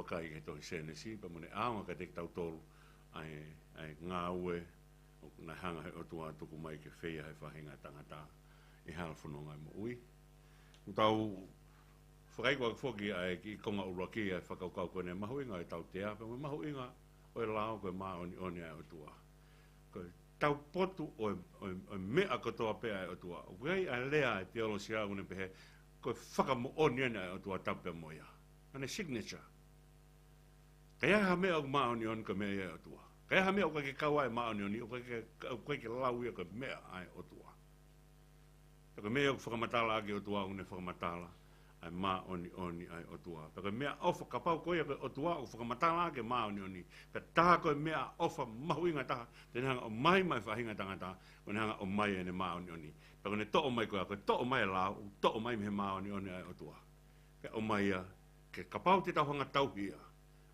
kai ki he tohi Sēnesi, pea mo ʻene ʻaonga kiate kitautolu ʻa e, ʻa e ngāue ʻoku ne hanga he ʻOtua ʻo tuku mai ke feia he faʻahinga tangata ʻi he hala fononga ʻo e moʻui. ʻOku tau fakaiku ʻaki foki ʻa e kiʻi konga ʻuluaki ʻa e fakakaukau ko eni, mahuʻinga ʻo e tautea, pea mo e mahuʻinga ʻo e lao ko e māʻoniʻoni ʻa e ʻOtua. Ko e taupotu ʻo e, ʻo e, ʻo e meʻa kotoa pē ʻa e ʻOtua. ʻOku ʻi ai ʻa e lea ʻa e teolosia ʻoku ne pehē, ko e fakamoʻoni eni ʻa e ʻOtua tapu pea mo ia. ʻA ʻene signature. Ka ʻi ai ha meʻa ʻoku māʻoniʻoni, ko e meʻa ia ʻa e ʻOtua. Ka ʻi ai ha meʻa ʻoku ʻikai ke kau ai e māʻoniʻoni, ʻoku ʻikai ke, ʻoku ʻikai ke lau ia ko e meʻa ʻa e ʻOtua. Pea ko e meʻa ʻoku fakamatalaʻaki ʻe he ʻOtua, ʻoku ne fakamatala ʻa e māʻoniʻoni ʻa e ʻOtua. Pea ko e meʻaʻofa, kapau ko ia ko e ʻOtua ʻoku fakamatalaʻaki e māʻoniʻoni, pea tā ko e meʻaʻofa mahuʻinga taha te ne hanga ʻo ʻomai maʻa e faʻahinga tangata, ko ʻene hanga ʻo ʻomai ʻene māʻoniʻoni. Pea ko ʻene toʻo mai ko ia, ko e toʻo mai e lao, ʻoku toʻo mai mei he māʻoniʻoni ʻa e ʻOtua. Pea ʻomai ia, ke kapau te tau hanga ʻo tauhi ia,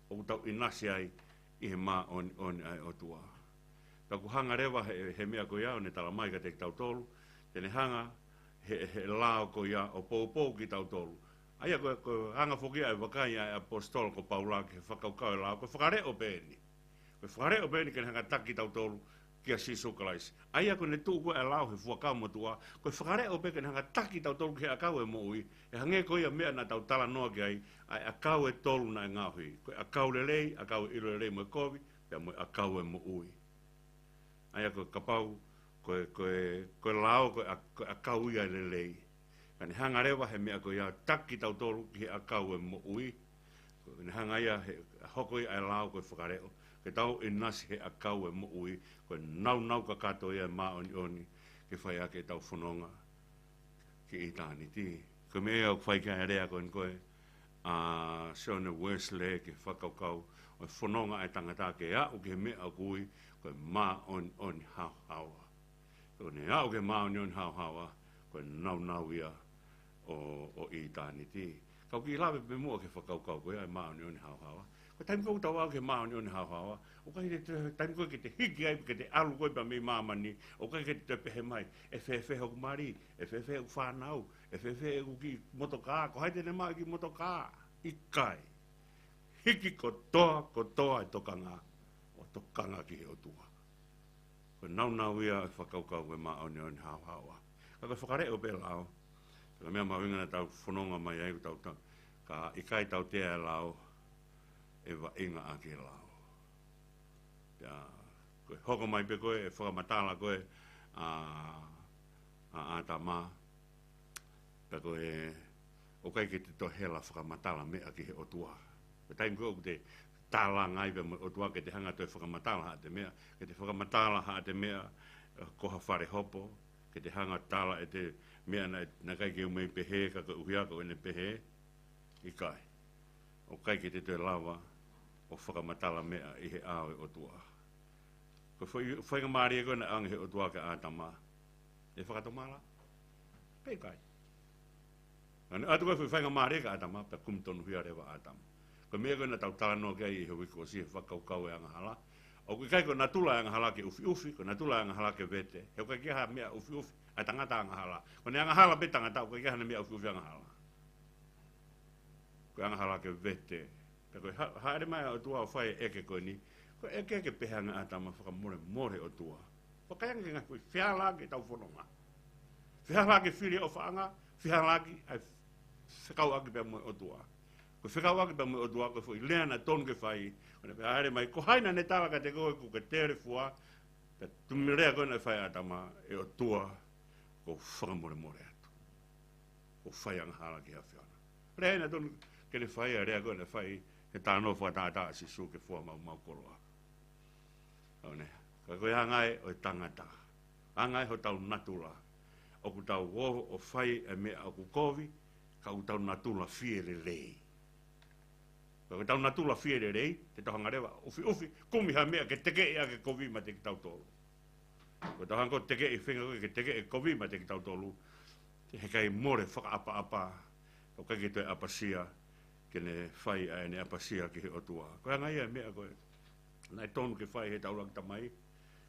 ʻoku tau ʻinasi ai ʻi he māʻoniʻoni ʻa e ʻOtua. Pea ʻoku hanga leva he, he meʻa ko ia ʻo ne tala mai kiate kitautolu, te ne hanga he, he lao ko ia ʻo poupou kitautolu. ʻA ia ko e, ko e anga foki ʻa e vakai ʻa e ʻaposetolo ko Paula ki he fakakaukau e lao, ko e fakaleʻo pē eni. Ko e fakaleʻo pē eni ke ne hanga ʻo taki kitautolu kia Sīsū Kalaisi. ʻA ia ko ʻene tuʻu ko ē ʻa e lao he Fuakava Motuʻa, ko e fakaleʻo pē ke ne hanga ʻo taki kitautolu ki he ʻakau e moʻui, ʻo hangē ko ia meʻa naʻa tau talanoa ki ai, ʻa e ʻakau ʻe tolu naʻe ngaohi. Ko e ʻakau lelei, ʻakau e ʻilo lelei mo e kovi, pea mo e ʻakau e moʻui. ʻA ia ko e kapau, ko e, ko e, ko e lao, ko e ʻa-, ko e ʻakau ia e lelei. Ka ne hanga leva he meʻa ko ia ʻo taki kitautolu ki he ʻakau e moʻui. Ko ʻene hanga ia he, hoko ia ʻa e lao ko e fakaleʻo, ke tau ʻinasi he ʻakau e moʻui, ko e naunau kakato ia e māʻoniʻoni, ke fai ʻaki ʻetau fononga ki ʻitāniti. Ko e meʻa ia ʻoku fai ki ai e lea ko eni ko ē ʻa Sione Uēsile ki he fakakaukau ʻo e fononga ʻa e tangata ke aʻu ki he meʻa ʻoku ui ko e māʻoniʻoni haohaoa. Ko ʻene aʻu ki he māʻoniʻoni haohaoa, ko e naunau ia ʻo, ʻo ʻitāniti. Ka u kiʻi lave pē muʻa ki he fakakaukau ko ia ʻa e māʻoniʻoni haohaoa. Ko e taimi ko ē ʻoku tau aʻu ki he māʻoniʻoni haohaoa, ʻoku ʻikai ke te, taimi ko ē ke te hiki ai, ke te ʻalu ko ē pea mei māmani, ʻoku ʻikai ke te pehē mai, ʻe fēfē hoku mali, ʻe fēfē hoku fānau, ʻe fēfē hoku kiʻi motokā, ko hai te ne maʻu e kiʻi motokā? ʻIkai. Hiki kotoa, kotoa e tokanga, ʻo tokanga ki he ʻOtua. Ko e naunau ia e fakakaukau ko e māʻoniʻoni haohaoa. Ka ko e fakaleʻo pē lao. Ko e meʻa mahuʻinga naʻa tau fononga mai ai, ko tau tau. Ka ʻikai tautea e lao, ʻe vaʻinga ʻaki e lao. Pea, ko e hoko mai pē ko ē, ʻe fakamatala ko ē ʻa, ʻa ʻĀtama. Pea ko e, ʻoku ʻikai ke te toe hela fakamatala meʻa ki he ʻOtua. Ko e taimi ko ē ʻoku te tālanga ai pea mo e ʻOtua ke te hanga ʻo toe fakamatala haʻate meʻa, ke te fakamatala haʻate meʻa, eh, ko ha fale hopo, ke te hanga ʻo tala ʻete meʻa naʻe, naʻe ʻikai ke u mei pehē, ka ko e ʻuhinga ko ʻene pehē, ʻikai. ʻOku ʻikai ke te toe lava ʻo fakamatala meʻa ʻi he ʻao e ʻOtua. Ko e fai-, faingamālie ko ē naʻe ʻoange he ʻOtua kia ʻĀtama, ʻe fakatomala? Pea ʻikai. Naʻa ne ʻatu ko ē foʻi faingamālie kia ʻĀtama, pea kumi tonuhia leva ʻa ʻĀtama. Ko e meʻa ko ē naʻa tau talanoa ki ai he uike kuo ʻosi he fakakaukau e angahala. ʻOku ʻikai ko e natula e angahala ke ʻufiʻufi, ko e natula e angahala ke vete. He ʻoku ʻikai ke ʻi ai ha meʻa ʻufiʻufi ʻa e tangata angahala. Ko ʻene angahala pē tangata, ʻoku ʻikai ke ʻi ai haʻane meʻa ʻufiʻufi angahala. Ko e angahala ke vete. Pea ko e ha-, hāʻele mai ʻa e ʻOtua ʻo fai e ʻeke ko eni. Ko e ʻeke ke pehē ange ʻa ʻĀtama, fakamolemole ʻOtua. Vakai ange ki he ngaahi foʻi fehālaaki ʻetau fononga. Fehālaaki e fili ʻofaʻanga, fehālaaki ʻa e fekauʻaki pea mo e ʻOtua. Ko e fekauʻaki pea mo e ʻOtua, ko e foʻi lea naʻe tonu ke fai. Ko ʻene pehē, hāʻele mai, ko hai naʻa ne tala kiate koe kuo ke telefua? Pea tuʻu mei he lea ko ē naʻe fai ʻe ʻĀtama, ʻe ʻOtua, ʻoku ou fakamolemole atu. ʻOku ou fai angahala ki he ʻAfiona. Lea ia naʻe tonu ke ne fai, ʻa e lea ko ē naʻe fai he talanoa fakatātā ʻa Sīsū ki he fua maumau koloa. ʻO ne, ka ko e anga ia ʻo e tangata. Anga ia hotau natula. ʻOku tau ō ʻo fai e meʻa ʻoku kovi, ka ʻoku tau natula fie lelei. Ka ko ʻetau natula fie lelei, te tau hanga leva ʻo ʻufiʻufi, kumi ha meʻa ke tekeʻi ʻaki e kovi meiate kitautolu. Ko ʻetau hanga ʻo tekeʻi e feinga ko ē ke tekeʻi e kovi meiate kitautolu, he ʻikai mole fakaʻapaʻapa, ʻoku ʻikai ke toe ʻapasia, ke ne fai ʻa ʻene ʻapasia ki he ʻOtua. Ko e anga ia e meʻa ko ē naʻe tonu ke fai he taulaki tamai,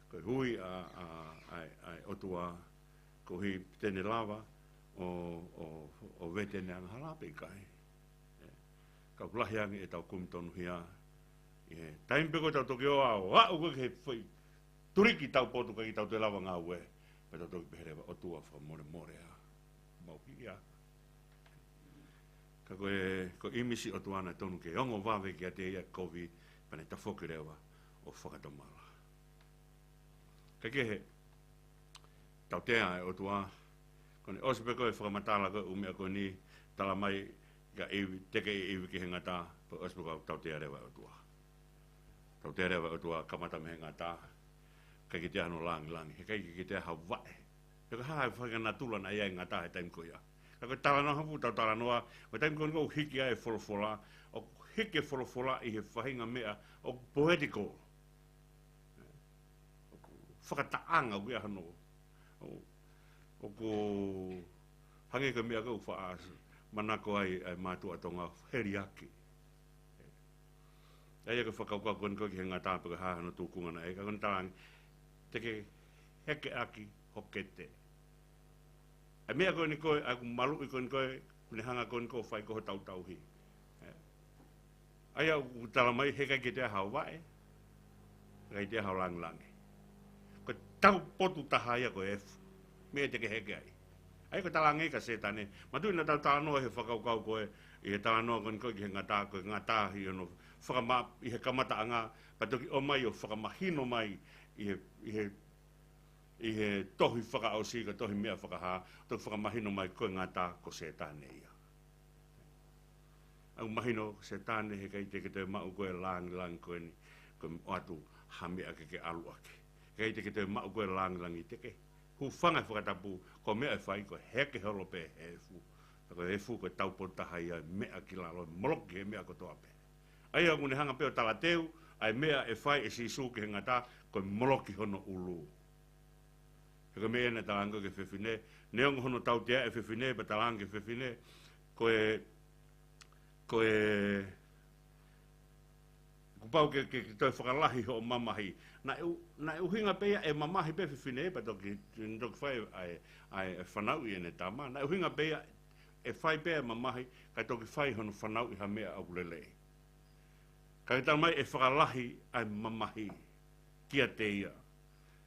ko e ui ʻa, ʻa, ʻa, ʻa e ʻOtua, koeʻuhi te ne lava ʻo, ʻo, ʻo vete ʻene angahala pe ʻikai. ʻE, Ka ʻoku lahi ange ʻetau kumi tonuhia ʻi he taimi pē ko ē tau toki ō ʻo aʻu ko ē ki he foʻi tuliki taupotu, ʻikai ke tau toe lava ngāue, pea tau toki pehē leva, ʻOtua, fakamolemole ā, mau ki ia. Ka ko e, ko e ʻīmisi ʻOtua naʻe tonu ke ongo vave kiate ia e kovi, pea ne tafoki leva ʻo fakatomala. Ka kehe, tautea e ʻOtua, ko ʻene ʻosi pē ko ē fakamatala ko ē ʻū meʻa ko eni, tala mai kia ʻIvi, teke ʻe ʻIvi ki he ngata, pea ʻosi pē ko ē tautea leva e ʻOtua. Tautea leva e ʻOtua, kamata mei he ngata, ʻikai ke toe ʻi ai hano langilangi, he ʻikai ke toe ʻi ai ha vaʻe. He ko e hā e faʻahinga natula naʻe ʻi ai e ngata he taimi ko ia. Ka ko e talanoa hangē ko ʻetau talanoa, ko e taimi ko eni ʻoku hiki ai e folofola, ʻoku hiki e folofola ʻi he faʻahinga meʻa ʻoku poetical. ʻOku fakataʻanga, ʻoku ʻi ai hano, ʻo, ʻoku hangē ko e meʻa ko ē ʻoku faʻa manako ai ʻa e mātuʻa Tonga, heliaki. ʻA ia ko e fakakaukau ko eni ko ē ki he ngata pe ko e hā hano tūkunga naʻe, ka ko ʻene talaange, te ke heke ʻaki ho kete. ʻA e meʻa ko eni ko ē, ʻa ʻeku maluʻi ko eni ko ē, ʻoku ne hanga ko eni ko ē ʻo fai ko ē hoʻo tautauhi. ʻA ia ʻoku tala mai, he ʻikai ke toe ʻi ai ha vaʻe, ʻikai toe ʻi ai ha langilangi. Ko e taupotu taha ia ko e efu, meʻa te ke heke ai. ʻA ia ko e talaange ia kia Sētane, manatuʻi naʻa tau talanoa he fakakaukau ko ē, ʻi he talanoa ko eni ko ē ki he ngata, ko e ngata ʻi hono fakama-, ʻi he kamataʻanga, pea toki ʻomai ʻo fakamahino mai ʻi he, ʻi he ʻi he tohi fakaʻosi, ko e tohi Meʻa Fakahā, toki fakamahino mai ko e ngata ko Sētane ia. ʻOku mahino ko Sētane he ʻikai te ke toe maʻu ko ē langilangi ko eni, ko e ʻoatu ha meʻa ke ke ʻalu ʻaki. ʻIkai te ke toe maʻu ko ē langilangi, te ke hūfanga he fakatapu, ko e meʻa ʻe fai ko e heke holo pē he efu. Ka ko e efu ko e taupotu taha ia e meʻa ki lalo, moloki he meʻa kotoa pē. ʻA ia ʻoku ne hanga pē ʻo talateu ʻa e meʻa ʻe fai ʻe Sīsū ki he ngata, ko e moloki hono ʻulu. He ko e meʻa ia naʻe talaange ko ē ki he fefine, neongo hono tautea e fefine, pea talaange ki he fefine, ko e, ko e, kuo pau ke, ke, ke toe fakalahi hoʻo mamahi. Naʻe ʻu-, naʻe ʻuhinga pē ia ʻe mamahi pē fefine, pea toki, toki fai ʻa e, ʻa e fanauʻi ʻene tama. Naʻe ʻuhinga pē ia ʻe fai pē ʻa e mamahi, kae toki fai hono fanauʻi ha meʻa ʻoku lelei. Kae tala mai ʻe fakalahi ʻa e mamahi kiate ia.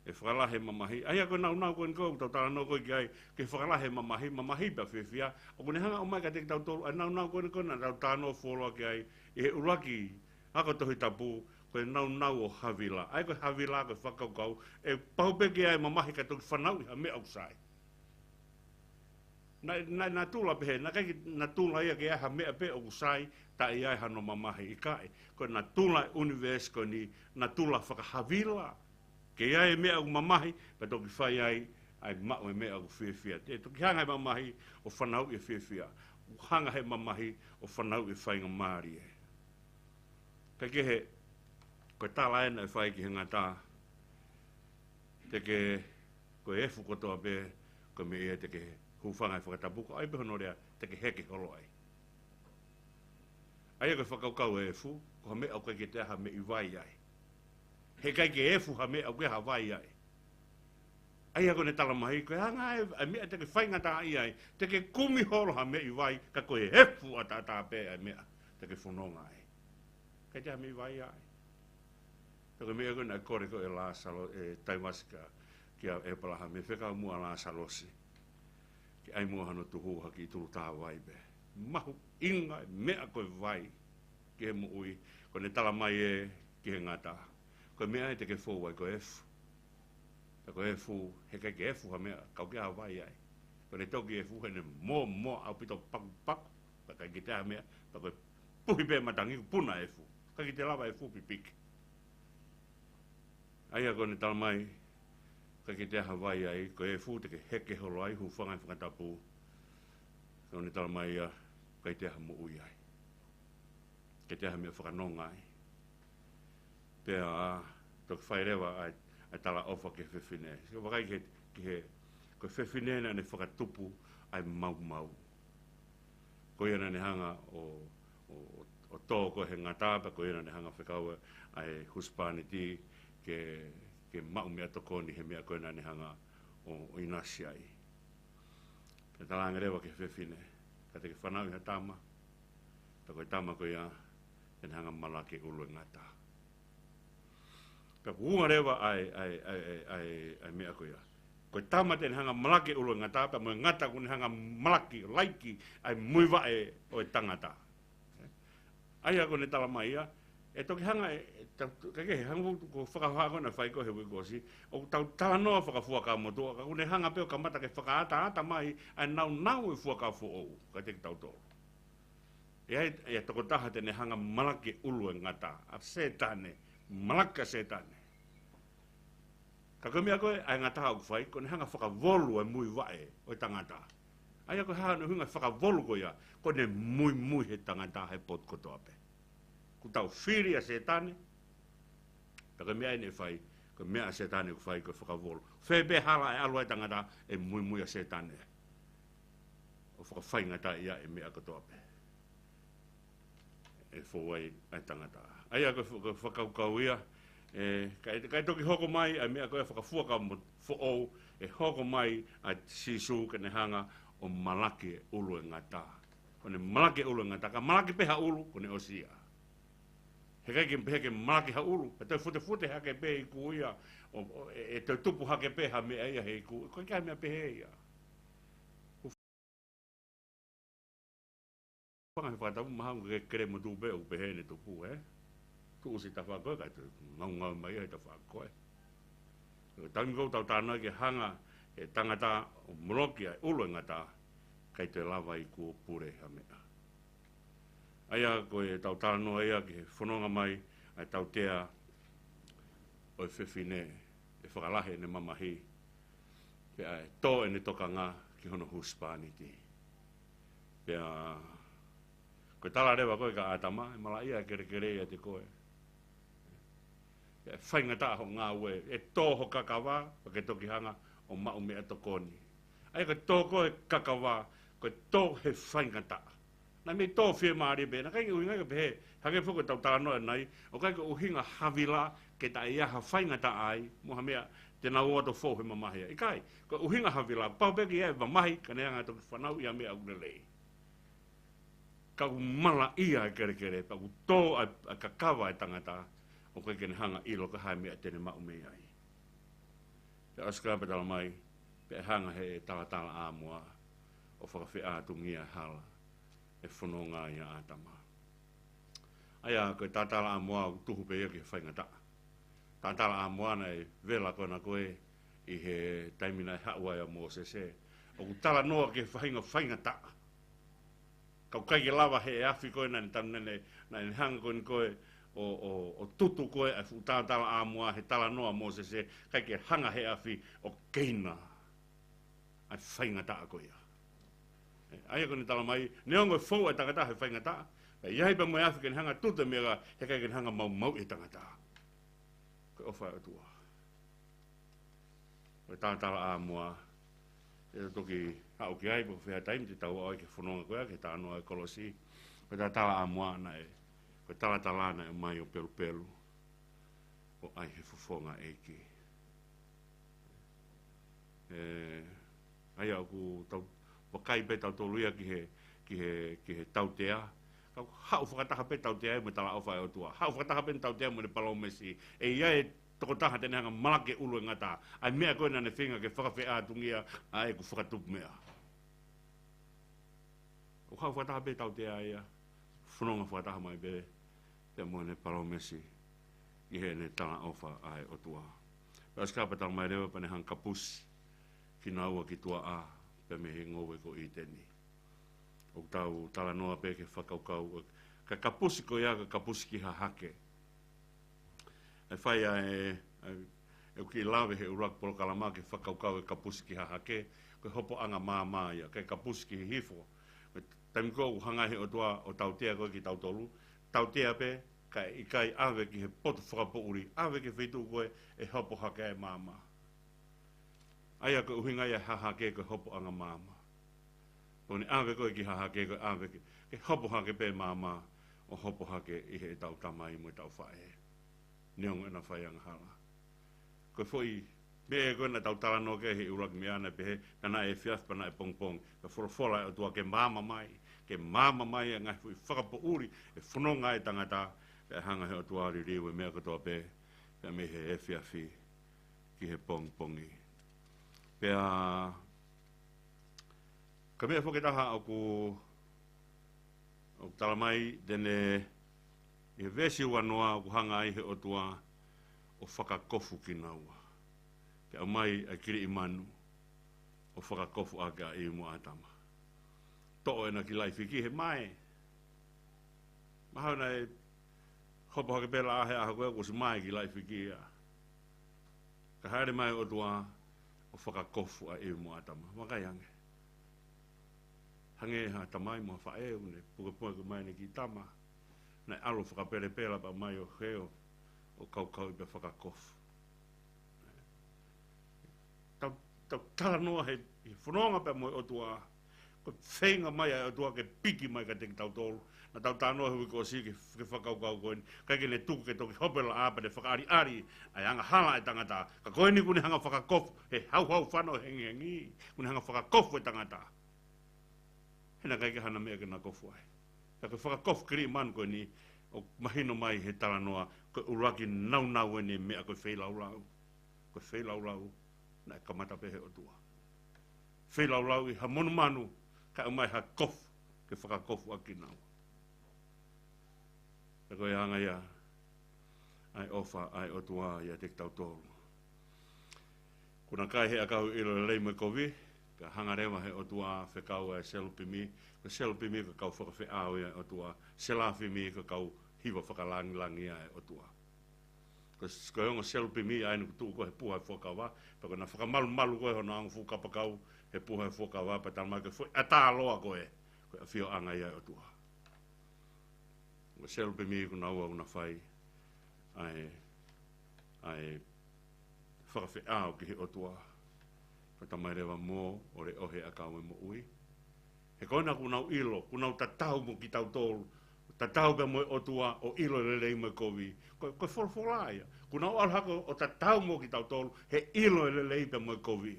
ʻE fakalahi e mamahi. ʻA ia ko e nāunau ko eni ko ē ʻoku tau talanoa ko ē ki ai, ke fakalahi e mamahi, mamahi pea fiefia. ʻOku ne hanga ʻo ʻomai kiate kitautolu ʻa e nāunau ko eni ko ē naʻa tau talanoa fuoloa ki ai ʻi he ʻuluaki ako Tohi Tapu, ko e nāunau ʻo e havila. ʻA ia ko e havila ko e fakakaukau, ʻe pau pē ke ʻi ai e mamahi kae toki fanauʻi ha meʻa ʻoku sai. Naʻe, naʻe natula pehē, naʻe ʻikai ke natula ia ke ʻi ai ha meʻa pē ʻoku sai, taʻe ʻi ai hano mamahi, ʻikai. Ko e natula e ʻunivēsi ko eni, natula fakahavila. Ke ʻi ai e meʻa ʻoku mamahi, pea toki fai ai, ʻa e maʻu e meʻa ʻoku fiefia. Te toki hanga he mamahi ʻo fanauʻi e fiefia. ʻOku hanga he mamahi ʻo fanauʻi e faingamālie. Kae kehe, ko e tala ena ʻe fai ki he ngata, te ke, ko e efu kotoa pē, ko e meʻa ia te ke hūfanga he fakatapu, ko e ʻai pē hono lea, te ke heke holo ai. ʻA ia ko e fakakaukau e efu, ko ha meʻa ʻoku ʻikai ke toe ʻi ai ha meʻi vai ai. He ʻikai ke efu ha meʻa ʻoku ʻi ai ha vai ai. ʻA ia ko ʻene tala mai, ko e anga e, e meʻa te ke faingataʻaʻia ai, te ke kumi holo ha meʻi vai, ka ko e efu ʻataʻatā pē ʻa e meʻa te ke fononga ai. ʻIkai toe ʻi ai ha meʻi vai ai. Pea ko e meʻa ko ē naʻe kole ko ē ʻe Lāsalo, ʻe Taivasi kia, kia ʻĒpalahame, fekau muʻa ʻa Lāsalosi ke ʻai muʻa hano tuhu ha kiʻi tulu tā vai pē. Mahuʻinga e meʻa ko e vai ki he moʻui, ko ʻene tala mai ē ki he ngata, ko e meʻa ia te ke fou ai ko e efu. Pea ko e efu, he ʻikai ke efu ha meʻa, ka ʻoku ʻi ai ha vai ai. Ko ʻene toki efu, he ʻene mōmoa ʻaupito, pakupaku, pea ʻikai ke toe ʻi ai ha meʻa, pea ko e puhi pē matangi, puna e efu. ʻIkai ke toe lava e efu ʻo pipiki. ʻA ia ko ʻene tala mai, ʻikai ke toe ʻi ai ha vai ai, ko e efu te ke heke holo ai, hūfanga he fakatapu. Ko ʻene tala mai ia, ʻikai toe ʻi ai ha moʻui ai. ʻIkai toe ʻi ai ha meʻa fakanonga ai. Pea toki fai leva ʻa e, ʻa e talaʻofa ki he fefine. Sio, vakai ki he, ki he, ko e fefine naʻa ne fakatupu ʻa e maumau. Ko ia naʻa ne hanga ʻo, ʻo, ʻo, ʻo tō ko ē he ngata, pea ko ia naʻa ne hanga ʻo fekau ʻa e husepāniti ke, ke maʻu meʻatokoni he meʻa ko ē naʻa ne hanga ʻo, ʻo ʻinasi ai. Pea talaange leva ki he fefine, ka te ke fanauʻi ha tama, Ka ko e tama ko ia, te ne hanga malaki ʻulu e ngata. Ka kuo unga leva ʻa e, ʻa e, ʻa e, ʻa e, ʻa e, ʻa e meʻa ko ia. Ko e tama te ne hanga malaki ʻulu e ngata, pea mo e ngata kuo ne hanga malaki, laiki, ʻa e muivaʻe ʻo e tangata. ʻA ia ko ʻene tala mai ia, ʻe toki hanga, ʻe, ʻe, ta-, ka ke hanga ko e fakahā ko ē naʻe fai ko ē he uike kuo ʻosi, ʻoku tau talanoa fakafuakava motuʻa, ka kuo ne hanga pē ʻo kamata ke fakaʻataʻatā mai, ʻa e naunau e fuakava foʻou, kiate kitautolu. ʻE ʻi ai, ʻe ʻi ai e tokotaha te ne hanga malaki ʻulu e ngata, ʻa Sētane, malaki ʻa Sētane. Ka ko e meʻa ko ē, ʻa e ngata ʻoku fai, ko ʻene hanga fakavolu e muivaʻe ʻo e tangata. ʻA ia ko e hā hono ʻuhinga e fakavolu ko ia, ko ʻene muimui he tangata he potu kotoa pē. Kuo tau fili ʻa Sētane, ka ko e meʻa eni ʻe fai, ko e meʻa ʻa Sētane ʻoku fai ko e fakavolu. Fē pē hala ʻe ʻalu ai e tangata ʻe muimui ʻa Sētane. ʻO fakafaingataʻaʻia e meʻa kotoa pē. ʻE fou ai ʻa e tangata. ʻA ia ko e fa-, ko e fakakaukau ia, ʻe, ka ʻe, ka ʻe toki hoko mai ʻa e meʻa ko ē fakafuakava mo-, foʻou, ʻe hoko mai ʻa Sīsū ke ne hanga ʻo malaki e ʻulu e ngata. Ko ʻene malaki e ʻulu e ngata, ka malaki pē ha ʻulu, ko ʻene ʻosi ia. He ʻikai ke pehē ke malaki ha ʻulu, he toe futefute hake pē iku ia, ʻo, ʻo, ʻe, ʻe toe tupu hake pē ha meʻa ia he iku, ʻikai ke ʻi ai ha meʻa pehē ia. Fanga he fakatapu mahalo ke kele mo tuʻu pē ʻo pehē ʻene tupu, ē? Tuʻusi tafaʻaki ko ē, kae toe ngaungau mai he tafaʻaki ko ē. Ko e taimi ko ē ʻoku tau talanoa ke hanga e tangata ʻo moloki ʻa e ʻulu e ngata, ʻikai toe lava iku ʻo pule ha meʻa. ʻA ia ko ʻetau talanoa ia ki he fononga mai ʻa e tautea ʻo e fefine ʻe fakalahi ʻene mamahi, pea ʻe tō ʻene tokanga ki hono husepāniti. Pea ko e tala leva ko ē kia ʻĀtama, ʻe malaʻia e kelekele ʻiate koe. Pea ʻe faingataʻa hoʻo ngāue, ʻe tō ho kakava, pea ke toki hanga ʻo maʻu meʻatokoni. ʻA ia ko e tō ko ē kakava, ko e tō he faingataʻa. Naʻe mei tō fiemālie pē, naʻe ʻikai ke ʻuhinga ia ke pehē, hangē foki ko ʻetau talanoa ʻanenai, ʻoku ʻikai ko e ʻuhinga havila ke taʻe ʻi ai ha faingataʻa ai, mo ha meʻa te nau ō atu ʻo fou he mamahi ai. ʻIkai, ko e ʻuhinga havila, pau pē ke ʻi ai e mamahi, ka ne hanga toki fanauʻi ʻa e meʻa ʻoku lelei. Ka ʻoku malaʻia e kelekele, pea ʻoku tō ʻa e, ʻa e kakava e tangata, ʻoku ʻikai ke ne hanga ʻilo ko e hā e meʻa te ne maʻu mei ai. Pea ʻosi ko ia pea tala mai, pea ʻe hanga he talatalaʻāmoa ʻo fakafeʻātungia e hala ʻe fononga ai ʻa ʻĀtama. ʻA ia, ko e talatalaʻāmoa ʻoku tuhu pē ia ki he faingataʻa. Talatalaʻāmoa naʻe vela ko ena ko ē ʻi he taimi naʻe haʻu ai ʻa Mōsese. ʻOku talanoa ki he faʻahinga faingataʻa. Ka ʻoku ʻikai ke lava he efiafi ko ē naʻa ne tanu naʻa ne, naʻa ne hanga ko eni ko ē ʻo, ʻo, ʻo tutu ko ē ʻa e fuʻu talatalaʻāmoa he talanoa ʻa Mōsese, ʻikai ke hanga he efiafi ʻo keina ʻa e faingataʻa ko ia. ʻE, ʻa ia ko ʻene tala mai, neongo ʻe fou ʻa e tangata he faingataʻa, ka ʻe ʻi ai pē mo e efiafi ke ne hanga tutu e meʻa, he ʻikai ke ne hanga maumauʻi e tangata. Ko e ʻofa ʻa e ʻOtua. Ko e talatalaʻāmoa, ʻe toki haʻu ki ai, pe ko fē ha taimi te tau ō ai ki he fononga ko ia, ki he talanoa ʻa e kolosi. Ko e talatalaʻāmoa naʻe, ko e talatala naʻe ʻomai ʻo pelupelu, ʻo ʻai he fofonga ʻeiki. ʻE, ʻa ia ʻoku tau, vakai pē tautolu ia ki he, ki he, ki he tautea. Ka ʻoku haʻu fakataha pē tautea ia mo e talaʻofa ʻa e ʻOtua. Haʻu fakataha pē tautea mo ʻene palōmesi. ʻE ʻi ai e tokotaha te ne hanga malaki e ʻulu e ngata. ʻA e meʻa ko ē naʻa ne feinga ke fakafeʻātungia ʻa ʻeku fakatupu meʻa. ʻOku haʻu fakataha pē tautea ia, fononga fakataha mai pē, pea mo ʻene palōmesi, ʻi heʻene talaʻofa ʻa e ʻOtua. Pea ʻosi ko ia pea tala mai leva pea ne hanga kapusi kinaua ki tuaʻā, pea mei he ngoue ko ʻĪteni. ʻOku tau talanoa pē ki he fakakaukau, ka kapusi ko ia, ka kapusi ki hahake. ʻE fai ʻa e, ʻa e, ʻoku kiʻi lave he ʻuluaki polokalama ki he fakakaukau e kapusi ki hahake, ko e hopoʻanga māmā ia, ke kapusi ki hihifo. Ko e taimi ko ē ʻoku hanga he ʻOtua ʻo tautea ko ē kitautolu, tautea pē, kae ʻikai ʻave ki he potu fakapoʻuli, ʻave ki he feituʻu ko ē ʻe hopo hake ai e māmā. ʻA ia ko e ʻuhinga ia e hahake ko e hopoʻanga māmā. Ko ʻene ʻave ko ē ki hahake ko e ʻave ke, ke hopo hake pē māmā ʻo hopo hake ʻi heʻetau tamai mo ʻetau faʻē. Neongo ʻena fai angahala. Ko e foʻi meʻa ko ē naʻa tau talanoa ki ai he ʻuluaki meʻa naʻe pehē, naʻa nau efiafi pea nau pongipongi. Ka folofola e ʻOtua ke maama mai, ke maama mai e ngaahi foʻi fakapoʻuli ʻe fononga ai e tangata, pea hanga he ʻOtua ʻo liliu e meʻa kotoa pē, pea mei he efiafi ki he pongipongi. Pea ko e meʻa foki ʻe taha ʻoku, ʻoku tala mai, te ne, ʻi he veesi uanoa ʻoku hanga ai he ʻOtua ʻo fakakofu kinaua. Ke ʻomai ʻa e kiliʻi manu ʻo fakakofu ʻaki ʻa ʻIvi mo ʻĀtama. Toʻo ʻena kiʻi laʻi fiki he mae. Mahalo naʻe hopo hake pē laʻā he ʻaho ko ē kuo ʻosi mae e kiʻi laʻi fiki ia. Ka hāʻele mai e ʻOtua ʻo fakakofu ʻa ʻIvi mo ʻĀtama. Vakai ange. Hangē ha tamai mo ha faʻē ʻoku ne pukepuke mai ʻene kiʻi tama. Naʻe ʻalu ʻo fakapelepela pea mai ʻo heo ʻo kaukauʻi pea fakakofu. Tau, tau talanoa he, he fononga pea mo e ʻOtua. Ko e feinga mai ʻa e ʻOtua ke piki mai kiate kitautolu. Naʻa tau talanoa he uike kuo ʻosi ki he, ki he fakakaukau ko eni. ʻIkai ke ne tuku ke toki hopo e laʻā pea ne fakaʻaliʻali ʻa e angahala ʻa e tangata. Ka ko eni kuo ne hanga ʻo fakakofu he hauhau fano hengihengi. Kuo ne hanga ʻo fakakofu e tangata. He naʻe ʻikai ke ʻi ai hano meʻa ke na kofu ai. Ka ko e fakakofu kiliʻi manu ko eni, ʻoku mahino mai he talanoa, ko e ʻuluaki nāunau eni e meʻa ko e feilaulau. Ko e feilaulau, naʻe kamata pē he ʻOtua. Feilaulau ʻi ha monumanu, kae ʻomai ha kofu, ke fakakofu ʻaki kinaua. Pea ko e anga ia ʻa e ʻofa ʻa e ʻOtua ʻiate kitautolu. Kuo na kai he ʻakau e ʻilo lelei mo e kovi, ka hanga leva he ʻOtua ʻo fekau ʻa e selupimi, ko e selupimi ko e kau fakafeʻao ia ʻa e ʻOtua, selafimi ko e kau hiva fakalangilangi ia ʻa e ʻOtua. Ko e, ko e ongo selupimi ʻa ē naʻe tuʻu ko ē he puha ʻo e fuakava, pea ko ʻena fakamalumalu ko ē hono ongo fuʻu kapakau he puha ʻo e fuakava, pea tala mai ko e foʻi ʻatā loa ko ē, ko e ʻafioʻanga ia ʻa e ʻOtua. Ko e selupimi ko naua ʻoku na fai ʻa e, ʻa e fakafeʻao ki he ʻOtua. Pea tala mai leva mo ʻo leʻohi e ʻakau e moʻui. He ko ena kuo nau ʻilo, kuo nau tatau mo kitautolu, tatau pea mo e ʻOtua ʻo ʻilo e lelei mo e kovi. Ko, ko e folofola ia. Kuo nau ʻalu hake ʻo tatau mo kitautolu, he ʻilo e lelei pea mo e kovi.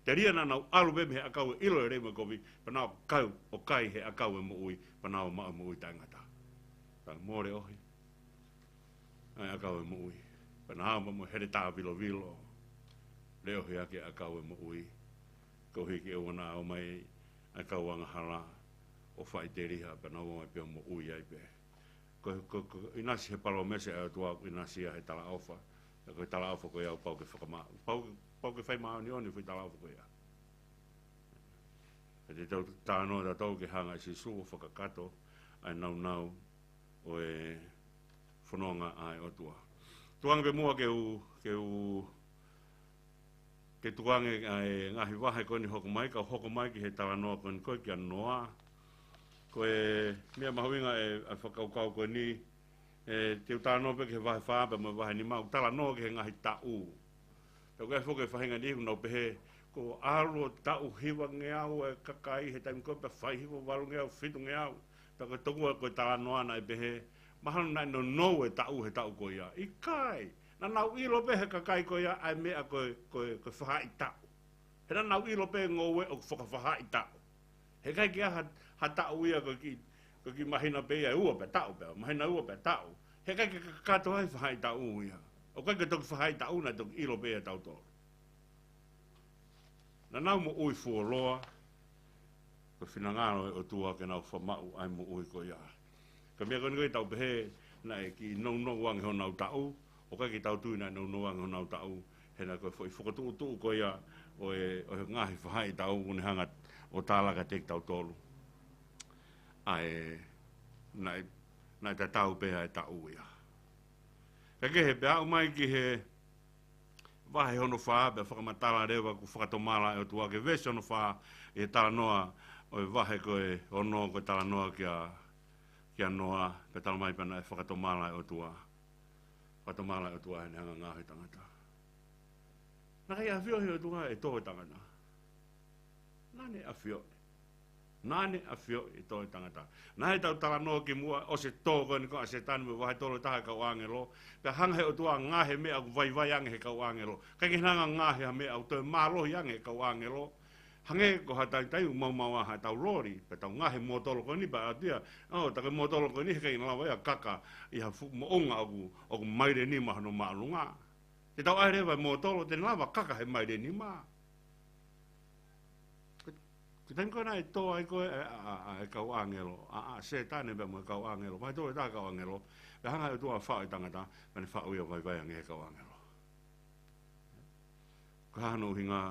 Telia naʻa nau ʻalu pē mei he ʻakau e ʻilo e lelei mo e kovi, pea nau kau, ʻo kai he ʻakau e moʻui, pea nau maʻu e moʻui taʻengata. Pea mo leʻohi ʻa e ʻakau e moʻui. Pea nau maʻu mo e heletā vilovilo. Leʻohi ʻaki e ʻakau e moʻui. Koeʻuhi ke ʻoua naʻa ō mai ʻa e kau angahala ʻo faʻiteliha pea nau ō mai pē ʻo moʻui ai pē. Ko, ko, ko e ʻinasi he palōmesi ʻa e ʻOtua, ko e ʻinasi ia he talaʻofa. Pea ko e talaʻofa ko ia ʻoku pau ke fakama-, pau, pau ke fai māʻoniʻoni foʻi talaʻofa ko ia. Pea te tau talanoa tautolu ki he hanga ʻe Sīsū ʻo fakakakato ʻa e nāunau ʻo e fononga ʻa e ʻOtua. Tuku ange pē muʻa ke u, ke u, ke tuku ange ʻa e ngaahi vahe ko eni hoko mai, kau hoko mai ki he talanoa ko eni ko ē kia Noa. Ko e meʻa mahuʻinga ʻa e, ʻa e fakakaukau ko eni, ʻe, te u talanoa pē ki he vahe fā pea mo e vahe nima, ʻoku talanoa ki he ngaahi taʻu. Pea ʻoku ʻi ai foki e faʻahinga niʻihi ʻoku nau pehē, kuo ʻalu ʻo taʻu hivangeau e kakai he taimi ko ē pea fai hifo valungeau, fitungeau. Pea ko e tokua ko e talanoa naʻe pehē, mahalo naʻe nounou e taʻu he taʻu ko ia. ʻIkai, naʻa nau ʻilo pē he kakai ko ia ʻa e meʻa ko e, ko e, ko e faʻahitaʻu. He naʻa nau ʻilo pē ngoue ʻoku fakafaʻahitaʻu. He ʻikai ke ʻi ai ha, ha taʻu ia ko e kiʻi, ko e kiʻi māhina pē ia ʻe ua pea taʻu pē, māhina ua pea taʻu. He ʻikai ke kakato ai faʻahitaʻu ia. ʻOku ʻikai ke toki faʻahitaʻu naʻe toki ʻilo pē ia ʻe tautolu. Naʻa nau moʻui fuoloa, ko e finangalo ʻo e ʻOtua ke nau fakamaʻu ʻa e moʻui ko ia. Ka meʻa ko eni ko ē ʻoku tau pehē naʻe kiʻi nounou ange honau taʻu, ʻoku ʻikai ke tau tui naʻe nounou ange honau taʻu, he naʻe ko e foʻi fakatuʻutuʻu ko ia ʻo e, ʻo e ngaahi faʻahitaʻu ʻoku ne hanga ʻo tala kiate kitautolu ʻa e, naʻe, naʻe tatau pē ʻa e taʻu ia. Ka kehe pea aʻu mai ki he vahe hono fā, pea fakamatala leva kuo fakatomala e ʻOtua ki he veesi hono fā, ʻi he talanoa ʻo e vahe ko ē hono, ko e talanoa kia, kia Noa, pea tala mai pea naʻe fakatomala e ʻOtua. Fakatomala e ʻOtua heʻene hanga ʻo ngaohi e tangata. Naʻe ʻikai ʻafioʻi ʻe he ʻOtua ʻe tō e tangata. Naʻa ne ʻafioʻi. Naʻa ne ʻafioʻi ʻe tō e tangata. Naʻe tau talanoa kimuʻa, ʻosi e tō ko eni ko ē ʻa Sētane mei he vahe tolu taha e kau ʻāngelo. Pea hanga he ʻOtua ʻo ngaohi e meʻa ʻoku vaivai ange he kau ʻāngelo. ʻIkai ke ne hanga ʻo ngaohi ha meʻa ʻoku toe mālohi ange he kau ʻāngelo. Hangē ko ha taimi, taimi ʻoku maumau ai haʻatau loli, pea tau ngaohi e mōtolo ko eni pea ʻalu ia, ʻo, tā ko e mōtolo ko eni heʻikai lava ia ʻo kaka ʻi ha fuʻu moʻunga ʻoku, ʻoku maile nima hono māʻolunga. Te tau ʻai leva e mōtolo, te ne lava ʻo kaka he maile nima. Ko e taimi ko ē naʻe tō ai ko ē ʻa, ʻa, ʻa, ʻa e kau ʻāngelo, ʻa, ʻa Sētane pea mo e kau ʻāngelo, vahe tolu ʻe taha e kau ʻāngelo, pea hanga ʻe he ʻOtua ʻo faʻu e tangata, pea ne faʻu ia ʻo vaivai ange he kau ʻāngelo. Ko e hā hono ʻuhinga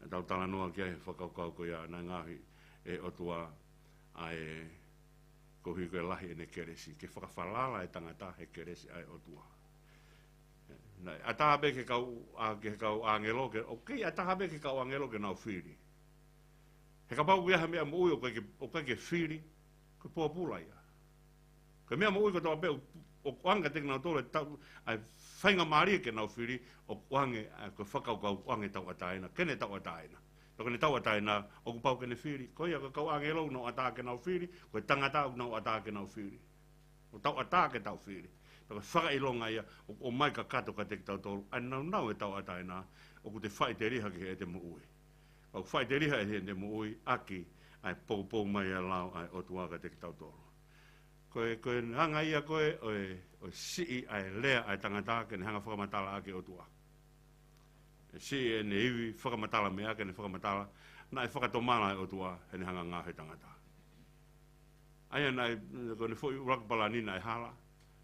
ʻetau talanoa ki ai he fakakaukau ko ia naʻe ngaohi ʻe he ʻOtua ʻa e, koeʻuhi ko e lahi ʻene kelesi, ke fakafalala e tangata he kelesi ʻa e ʻOtua. Naʻe ʻatā pē ki he kau, ʻa, ki he kau ʻāngelo ke, ʻoku kei ʻatā pē ki he kau ʻāngelo ke nau fili. He kapau ʻoku ʻi ai ha meʻa moʻui ʻoku ʻikai ke, ʻoku ʻikai ke fili, ko e pōpula ia. Ko e meʻa moʻui kotoa pē ʻoku, ʻoku ʻoange kiate kinautolu e tau, ʻa e faingamālie ke nau fili, ʻoku ʻoange, ʻa, ko e fakakaukau ʻoku ʻoange tauʻatāina, ke ne tauʻatāina. Pea ko ʻene tauʻatāina, ʻoku pau ke ne fili. Ko ia ko e kau ʻāngelo ʻoku nau ʻatā ke nau fili, ko e tangata ʻoku nau ʻatā ke nau fili. ʻOku tau ʻatā ke tau fili. Pea ko e fakaʻilonga ia ʻoku ʻomai kakato kiate kitautolu ʻa e naunau e tauʻatāina, ʻoku te faʻiteliha ki heʻete moʻui. ʻOku faʻiteliha ʻete moʻui ʻaki ʻa e poupou mai ʻa e lao ʻa e ʻOtua kiate kitautolu. Ko e, ko e anga ia ko ē ʻo e, ʻo e siʻi ʻa e lea ʻa e tangata ke ne hanga ʻo fakamatala ʻaki e ʻOtua. ʻE siʻi ʻene ivi fakamatala meʻa ke ne fakamatala, naʻe fakatomala e ʻOtua heʻene hanga ʻo ngaohi e tangata. ʻA ia naʻe, ko ʻene foʻi ʻuluaki palani naʻe hala.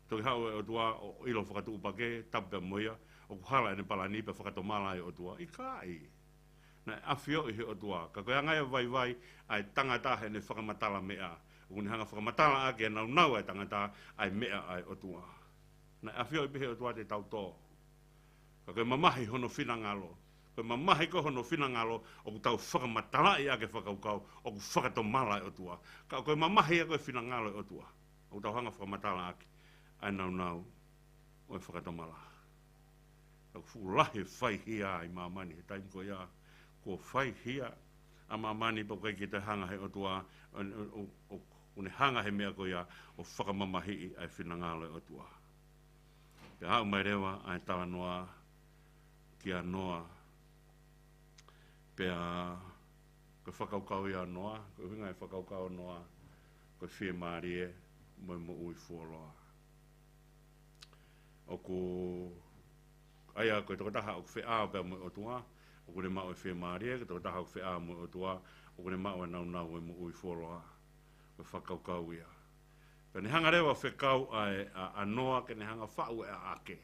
Toki haʻu e ʻOtua ʻo ʻilo fakatuʻupakē, tapu pea mo ia, ʻoku hala ʻene palani pea fakatomala e ʻOtua. ʻIkai. Naʻe ʻafioʻi ʻe he ʻOtua, ka ko e anga ia ʻo e vaivai ʻa e tangata heʻene fakamatala meʻa. ʻOku ne hanga ʻo fakamatala ʻaki e naunau ʻa e tangata ʻa e meʻa ʻa e ʻOtua. Naʻe ʻafioʻi pē ʻe he ʻOtua te tau tō. Ka ko e mamahi hono finangalo. Ko e mamahi ko ē hono finangalo, ʻoku tau fakamatalaʻi ʻaki e fakakaukau, ʻoku fakatomala e ʻOtua. Ka ko e mamahi ia ko ē finangalo e ʻOtua, ʻoku tau hanga ʻo fakamatala ʻaki ʻa e naunau ʻo e fakatomala. ʻOku fuʻu lahi e faihia ʻi māmani he taimi ko ia. Kuo faihia ʻa māmani pea ʻoku ʻikai ke toe hanga ʻe he ʻOtua, ʻo, ʻo, ʻo, ʻoku ne hanga he meʻa ko ia ʻo fakamamahiʻi ʻa e finangalo e ʻOtua. Pea haʻu mai leva ʻa e talanoa kia Noa. Pea ko e fakakaukau ia ʻa Noa, ko e ʻuhinga e fakakaukau ʻa Noa, ko e fiemālie mo e moʻui fuoloa. ʻOku, ʻa ia ko e tokotaha ʻoku feʻao pea mo e ʻOtua, ʻoku ne maʻu e fiemālie, ko e tokotaha ʻoku feʻao mo e ʻOtua, ʻoku ne maʻu e naunau ʻo e moʻui fuoloa. Ko e fakakaukau ia. Pea ne hanga leva ʻo fekau ʻa e, ʻa, ʻa Noa ke ne hanga ʻo faʻu e ʻaʻake.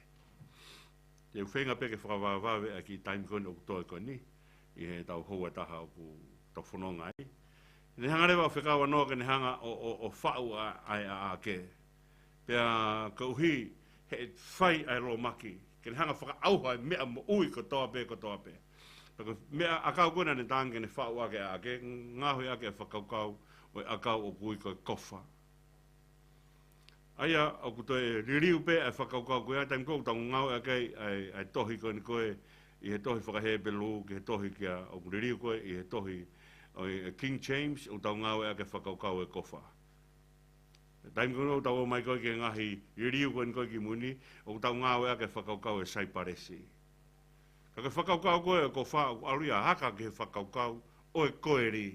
Te u feinga pē ke fakavavevave ʻa e kiʻi taimi ko eni ʻoku toe ko eni, ʻi heʻetau houa ʻe taha ʻoku tau fononga ai. Ne hanga leva ʻo fekau ʻa Noa ke ne hanga ʻo, ʻo, ʻo faʻu ʻa, ʻa e ʻaʻake. Pea koeʻuhi he fai ʻa e lōmaki, ke ne hanga ʻo fakaʻauha e meʻa moʻui kotoa pē, kotoa pē. Pea ko e meʻa ʻakau ko ē naʻa ne talaange ke ne faʻu ʻaki e ʻaʻake, ngaohi ʻaki e fakakaukau ʻo e ʻakau ʻoku ui ko e kofa. ʻA ia, ʻoku toe liliu pē ʻa e fakakaukau ko ia, taimi ko ē ʻoku tau ngāueʻaki ai ʻa e, ʻa e tohi ko eni ko ē, ʻi he tohi faka-Hepelū, ki he tohi ko ia, ʻoku liliu ko ē, ʻi he tohi, ʻo e King James, ʻoku tau ngāueʻaki e fakakaukau e kofa. Taimi ko ē ʻoku tau ō mai ko ē ki he ngaahi liliu ko eni ko ē ki mui ni, ʻoku tau ngāueʻaki e fakakaukau e saipalesi. Ka ko e fakakaukau ko ē ʻo e kofa ʻoku ʻalu ia ʻo haka ki he fakakaukau ʻo e koeli.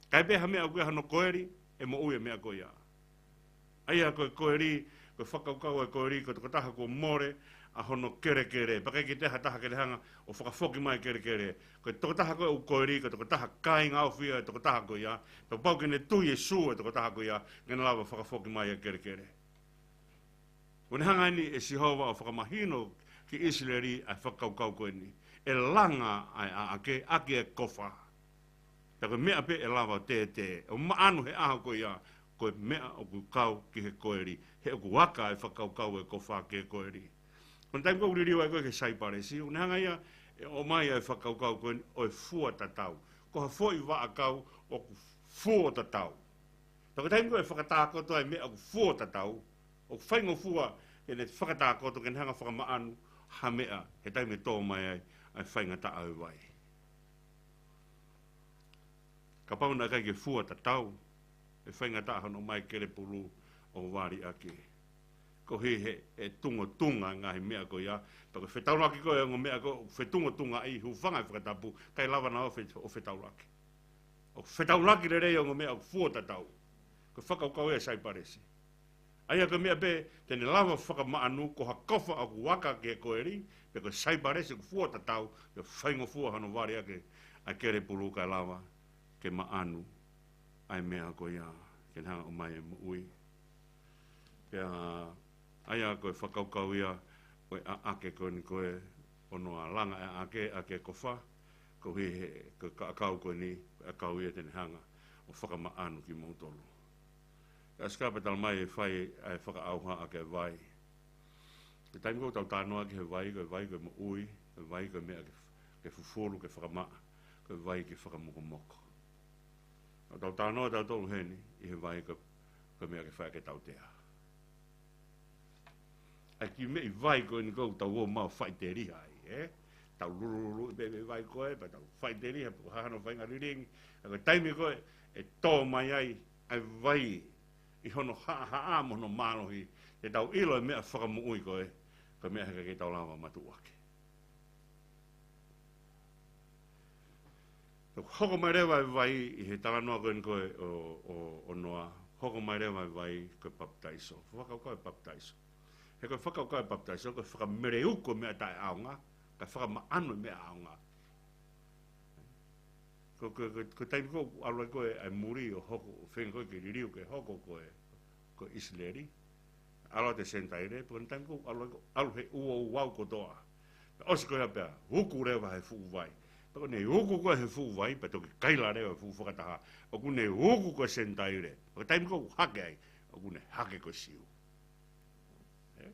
Ka ʻi ai pē ha meʻa ʻoku ʻi ai hano koeli, ʻe moʻui e meʻa ko ia. ʻA ia ko e koeli, ko e fakakaukau ʻo e koeli, ko e tokotaha kuo mole ʻa hono kelekele. Pea ʻikai ke toe ʻi ai ha taha ke ne hanga ʻo fakafoki mai e kelekele. Ko e tokotaha ko ē ʻoku koeli, ko e tokotaha kāinga ofi ia e tokotaha ko ia. Pea pau ke ne tui e sū e tokotaha ko ia, ke ne lava ʻo fakafoki mai e kelekele. Kuo ne hanga eni ʻe Sihova ʻo fakamahino ki ʻIsileli ʻa e fakakaukau ko eni. ʻE langa ʻa e ʻaʻake ʻaki e kofa. Pea ko e meʻa pē ʻe lava ʻo tētē, ʻo maʻanu he ʻaho ko ia, ko e meʻa ʻoku kau ki he koeli. He ʻoku aka e fakakaukau e kofa ki he koeli. Ko e taimi ko ē ʻoku liliu ai ko ē ki he saipalesi, ʻoku ne hanga ia ʻo ʻomai ʻa e fakakaukau ko eni ʻo e fua tatau. Ko ha foʻi vaʻakau ʻoku fuo tatau. Pea ko e taimi ko ē ʻe fakatākoto ai e meʻa ʻoku fuo tatau, ʻoku faingofua ke ne fakatākoto ke ne hanga ʻo fakamaʻanu ha meʻa he taimi ʻe tō mai ai ʻa e faingataʻa ʻo e vai. Kapau naʻe ʻikai ke fua tatau, ʻe faingataʻa hono ʻomai e kelepulu ʻo vali ʻaki. Koeʻuhi he, he tungotunga e ngaahi meʻa ko ia. Pea ko e fetaulaki ko ē ongo meʻa ko ē, fetungotungaʻi, hūfanga he fakatapu, ʻikai lava naua ʻo fe-, ʻo fetaulaki. ʻOku fetaulaki lelei ongo meʻa ʻoku fuo tatau. Ko e fakakaukau ia ʻa e saipalesi. ʻA ia ko e meʻa pē te ne lava fakamaʻanu ko ha kofa ʻoku aka ki he koeli, pe ko e saipalesi ʻoku fuo tatau, ʻe faingofua hono vale ʻaki ʻa e kele pulu kae lava ke maʻanu ʻa e meʻa ko ia ke ne hanga ʻo ʻomai e moʻui. Pea ʻa ia ko e fakakaukau ia ʻo e ʻaʻake ko eni ko ē, ʻo noa langa e ʻaʻake, ʻaʻake kofa, koeʻuhi he, ko e kaʻakau ko eni, ʻakau ia te ne hanga ʻo fakamaʻanu kimoutolu. ʻIo, ʻosi ko ia pea talamai ʻe fai ʻa e fakaʻauha ʻaki e vai. Ko e taimi ko ē ʻoku tau talanoa ki he vai, ko e vai ko e moʻui, ko e vai ko e meʻa ke, ke fufulu, ke fakamaʻa, ko e vai ke fakamokomoko. ʻOku tau talanoa tautolu heni ʻi he vai ko, ko e meʻa ke fai ʻaki e tautea. ʻA e kiʻi meʻi vai ko eni ko ē ʻoku tau ō mai ʻo faʻiteliha ai, ē? Tau lulululu pē meʻi vai ko ē, pea tau faʻiteliha, pe ko e hā hano faʻahinga lilingi. ʻA ia ko e taimi ko ē ʻe tō mai ai ʻa e vai ʻi hono haʻahaʻa mo hono mālohi, te tau ʻilo e meʻa fakamoʻui ko ē, ko e meʻa he ʻikai ke tau lava matuʻuaki. Pea hoko mai leva e vai ʻi he talanoa ko eni ko ē ʻo, ʻo, ʻo Noa, hoko mai leva e vai ko e papitaiso. Fakakaukau e papitaiso. He ko e fakakaukau e papitaiso, ko e fakameleuku e meʻa taʻeʻaonga, kae fakamaʻanu e meʻa ʻaonga. Ko, ko, ko, ko e taimi ko ē ʻoku ʻalu ai ko ē ʻa e muli ʻo hoko, ʻo feinga ko ē ke liliu ke hoko ko ē, ko ʻIsileli. ʻAlu atu e Senitaile, pea ko e taimi ko ē ʻoku ʻalu ai ko ē, ʻalu he ʻuauau kotoa. Pea ʻosi ko ia pea, uku leva he fuʻu vai. Pea ko ʻene uku ko ē he fuʻu vai, pea toki kaila leva e fuʻu fakataha. ʻOku ne uku ko e Senitaile. Pea ko e taimi ko ē ʻoku hake ai, ʻoku ne hake ko e Siu. Ē?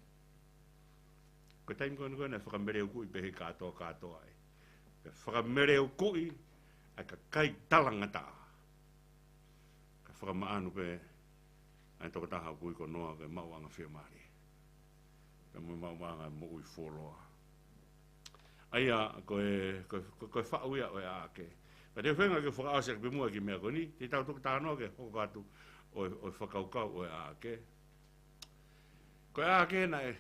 Ko e taimi ko eni ko ē naʻe fakameleukuʻi pē he kātoa kātoa ai. Pea fakameleukuʻi ʻa e kakai talangataʻa. Kae fakamaʻanu pē ʻa e tokotaha ʻoku ui ko Noa ke maʻuʻanga fiemālie. Pea mo e maʻuʻanga moʻui fuoloa. ʻA ia ko e, ko e, ko e, ko e faʻu ia ʻo e ʻaʻake. Pea te u feinga ke fakaʻosi ʻaki pē muʻa e kiʻi meʻa ko eni, te tau toki talanoa ki he hoko atu ʻo e, ʻo e fakakaukau ʻo e ʻaʻake. Ko e ʻaʻake naʻe,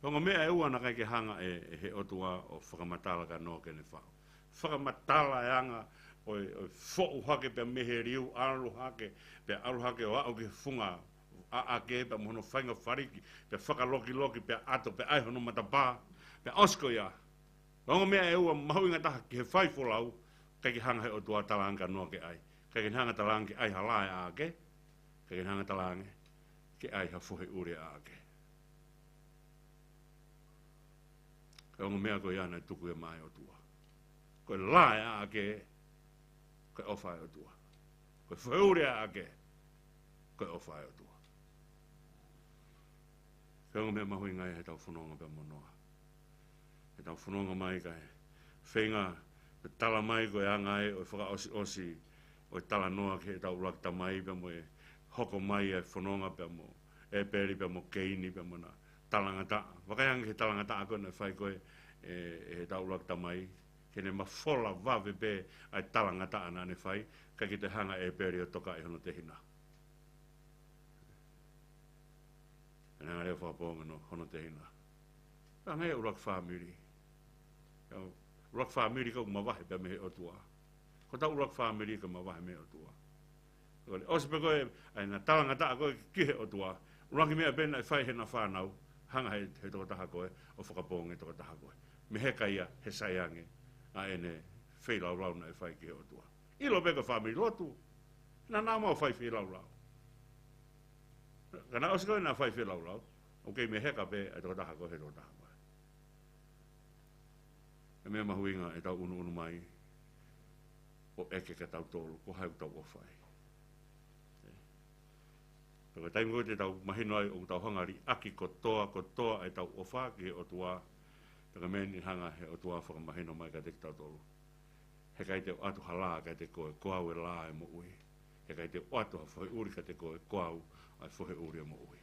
ongo meʻa ʻe ua naʻe ʻikai ke hanga ʻe, ʻe he ʻOtua ʻo fakamatala kia Noa ke ne faʻu. Fakamatala e anga ʻo e, ʻo e foʻu hake pea mei he liu, ʻalu hake, pea ʻalu hake ʻo aʻu ki he funga ʻaʻake, pea mo hono fainga faliki, pea fakalokiloki, pea ʻato, pea ʻai hono matapā, pea ʻosi ko ia. Ongo meʻa ʻe ua mahuʻinga taha ki he fai folau, ʻikai ke hanga he ʻOtua talaange kia Noa ke ʻai. ʻIkai ke ne hanga talaange ke ʻai ha lā e ʻaʻake, ʻikai ke ne hanga talaange ke ʻai ha fohe ʻuli e ʻaʻake. Ko e ongo meʻa ko ia naʻe tuku ia maʻa e ʻOtua. Ko e lā e ʻaʻake, ko e ʻofa e ʻOtua. Ko e fohe ʻuli e ʻaʻake, ko e ʻofa e ʻOtua. Ko e ongo meʻa mahuʻinga ia heʻetau fononga pea mo Noa. Heʻetau fononga mai kae feinga ke tala mai ko e anga ē ʻo e fakaʻosiʻosi ʻo e talanoa ki heʻetau ʻuluaki tamai pea mo e hoko mai e fononga pea mo ʻĒpeli pea mo Keini pea mo ʻena talangataʻa. Vakai ange ki he talangataʻa ko ē naʻe fai ko ē ʻe, ʻe heʻetau ʻuluaki tamai, ke ne mafola vave pē ʻa e talangataʻa naʻa ne fai, ʻikai ke toe hanga ʻe ʻĒpeli ʻo tokaʻi hono tehina. Pea ne hanga leva ʻo fakapoongi hono, hono tehina. Pea hangē ʻuluaki fāmili. ʻA e ʻuluaki fāmili ʻoku mavahe pē mei he ʻOtua. Ko hotau ʻuluaki fāmili ʻoku mavahe mei he ʻOtua. Ko e ʻosi pē ko ē ʻa ʻena talangataʻa ko ē ki he ʻOtua, ʻuluaki meʻa pē naʻe fai ʻe heʻena fānau, hanga he, he tokotaha ko ē ʻo fakapoongi e tokotaha ko ē. Meheka ia he sai ange ʻa ʻene feilaulau naʻe fai ki he ʻOtua. ʻIlo pē ko e fāmili lotu. Naʻa nau maʻu fai feilaulau. Ka naʻe ʻosi ko ē ʻena fai feilaulau, ʻoku kei meheka pē ʻa e tokotaha ko ē he tokotaha ko ē. Ko e meʻa mahuʻinga ʻetau ʻunuʻunu mai ʻo ʻeke kia tautolu, ko hai ʻoku tau ʻofa ai. Pea ko e taimi ko ē te tau mahino ai ʻoku tau hanga liʻaki kotoa, kotoa ʻetau ʻofa ki he ʻOtua, pea ko e meʻa eni hanga he ʻOtua fakamahino mai kiate kitautolu. He ʻikai te u ʻoatu ha lā kiate koe, ko au e lā e moʻui. He ʻikai te u ʻoatu ha fohe ʻuli kiate koe, ko au ʻa e fohe ʻuli e moʻui.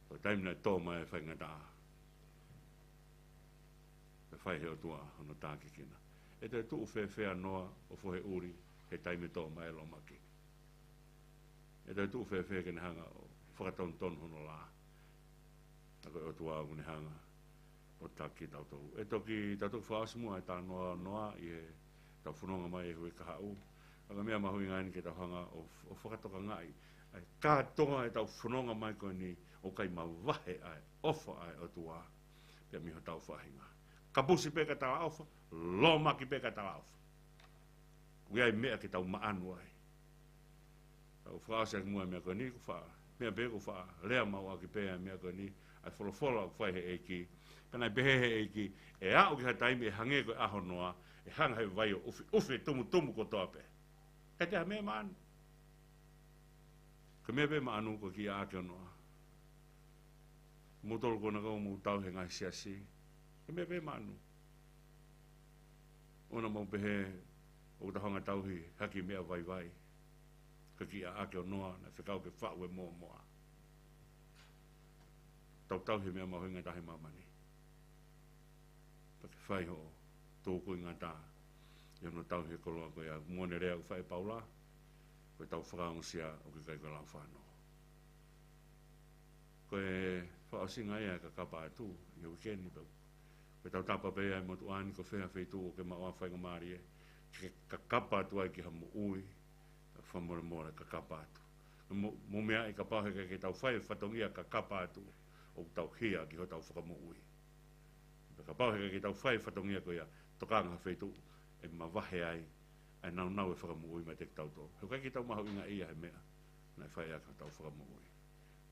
Ko e taimi naʻe tō mai e faingataʻa, pea fai he ʻOtua hono tākiekina. ʻE toe tuʻu fēfē ʻa Noa ʻo fohe ʻuli he taimi tō mai e lōmaki? ʻE toe tuʻu fēfē ke ne hanga ʻo fakatonutonu hono lā? Ka ko e ʻOtua ʻoku ne hanga ʻo taki tautolu. ʻE toki, tau toki fakaʻosi muʻa e talanoa ʻo Noa ʻi heʻetau fononga mai he uike kahaʻu. Ka ko e meʻa mahuʻinga eni ke tau hanga ʻo, ʻo fakatokangaʻi ʻa e kātoa ʻetau fononga mai ko eni, ʻoku ʻikai mavahe ʻa e ʻofa ʻa e ʻOtua pea mei hotau faʻahinga. Kapusi pē ka talaʻofa, lōmaki pē ka talaʻofa. ʻOku ʻi ai e meʻa ke tau maʻanu ai. Tau fakaʻosi ʻaki muʻa e meʻa ko eni, ko e faʻa, meʻa pē ko e faʻa lea maʻu ʻaki pē ʻa e meʻa ko eni, ʻa e folofola ʻoku fai he ʻEiki. Pea naʻe pehē he ʻEiki, ʻe aʻu ki ha taimi ʻe hangē ko e ʻaho ʻo Noa, ʻe hanga ʻe he vai ʻo ʻufiʻufi e tumutumu kotoa pē. ʻIkai toe ʻi ai ha meʻa maʻanu. Ko e meʻa pē maʻanu ko e kiʻi ʻaʻake ʻo Noa. Moutolu ko ena ʻoku mou tauhi e ngaahi siasi. Ko e meʻa pē maʻanu. ʻOua naʻa mou pehē ʻoku tau hanga ʻo tauhi ha kiʻi meʻa vaivai. Ko e kiʻi ʻaʻake ʻo Noa naʻe fekau ke faʻu e mōmoa. Tau tauhi e meʻa mahuʻinga taha ʻi māmani. Pea ke fai hoʻo tūkuingata ʻi hono tauhi e koloa ko ia. Moʻoni e lea ʻoku fai ʻe Paula, ko ʻetau fakaongosia ʻoku ʻikai ko e lau fānau. Ko e fakaʻosinga ia e kakapa atu ʻi he uike ni pea ko e tautapa pē ia ʻa e motuʻa ni, ko fē ha feituʻu ʻoku ke maʻu ai ha faingamālie ke kakapa atu ai ki ha moʻui, fakamolemole kakapa atu. Mo, mo meʻa ʻi, kapau he ʻikai ke tau fai e fatongia kakapa atu, ʻoku tau hia ki hotau fakamoʻui. Pea kapau he ʻikai ke tau fai e fatongia ko ia, tokanga ha feituʻu ʻe mavahe ai ʻa e nāunau e fakamoʻui meiate kitautolu. He ʻoku ʻikai ke tau mahuʻingaʻia he meʻa naʻe fai ʻaki hotau fakamoʻui.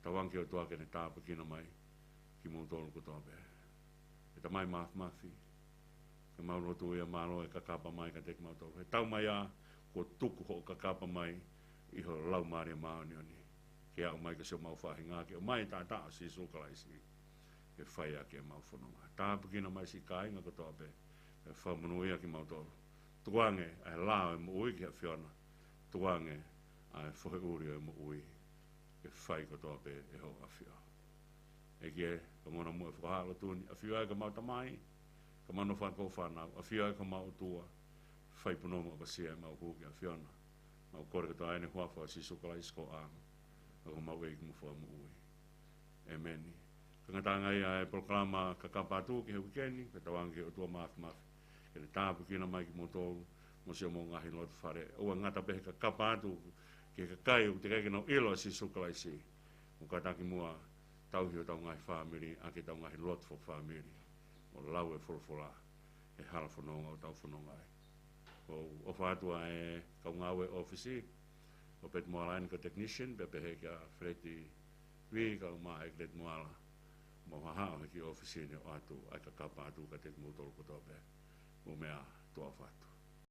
Tauange ki he ʻOtua ke ne tāpuekina mai kimoutolu kotoa pē. ʻE Tamai Māfimafi, ke mau lotu ia, mālō e kakapa mai kiate kimautolu. He tau mai ā, kuo tuku hoʻo kakapa mai ʻi ho Laumālie Māʻoniʻoni, ke aʻu mai ki siʻomau faʻahinga, ke ʻomai e taʻataʻa ʻo Sīsū Kalaisi ke fai ʻaki ʻemau fononga. Tāpuekina mai siʻi kāinga kotoa pē, ʻe fakamonūʻia kimautolu. Tukuange ʻa e lao ʻo e moʻui ki he ʻAfiona. Tukuange ʻa e fohe ʻuli ʻo e moʻui ke fai kotoa pē ʻe ho ʻAfio. ʻEiki ē, ka mona muʻa e fakahā lotu ni, ʻafio ai ko homau tamai, ka mau nofo ai ko e fānau, ʻafio ai ko homau ʻOtua, fai punou mo ʻapasia ʻemau hū ki he ʻAfiona. Mau kole kotoa ʻi he huafa ʻo Sīsū Kalaisi ko e ʻAlo, ko homau ʻEiki mo Fakamoʻui. ʻĒmeni. Ko e ngataʻanga ia e polokalama Kakapa Atu ki he uike ni, pea tauange ki he ʻOtua Māfimafi ke ne tāpuekina mai kimoutolu mo siʻomou ngaahi loto fale. ʻOua ʻe ngata pē he kakapa atu ki he kakai ʻoku teʻeki ai ke nau ʻilo ʻa Sīsū Kalaisi, mo kātaki muʻa tauhi hotau ngaahi fāmili, ʻaki ʻetau ngaahi lotu fakafāmili, mo lau e folofola he hala fononga ʻoku tau fononga ai. ʻOku ou ʻofa atu ʻa e kau ngāue ʻōfisi, ʻo Peti Moala eni ko e technician, pea pehē kia Feleti Vī, kau mai ʻEkileti Moala, mou haʻu he kiʻi ʻōfisi ni ʻo ʻoatu ʻa e kakapa atu kiate kimoutolu kotoa pē. Mou meʻa, tuʻa ʻofa atu.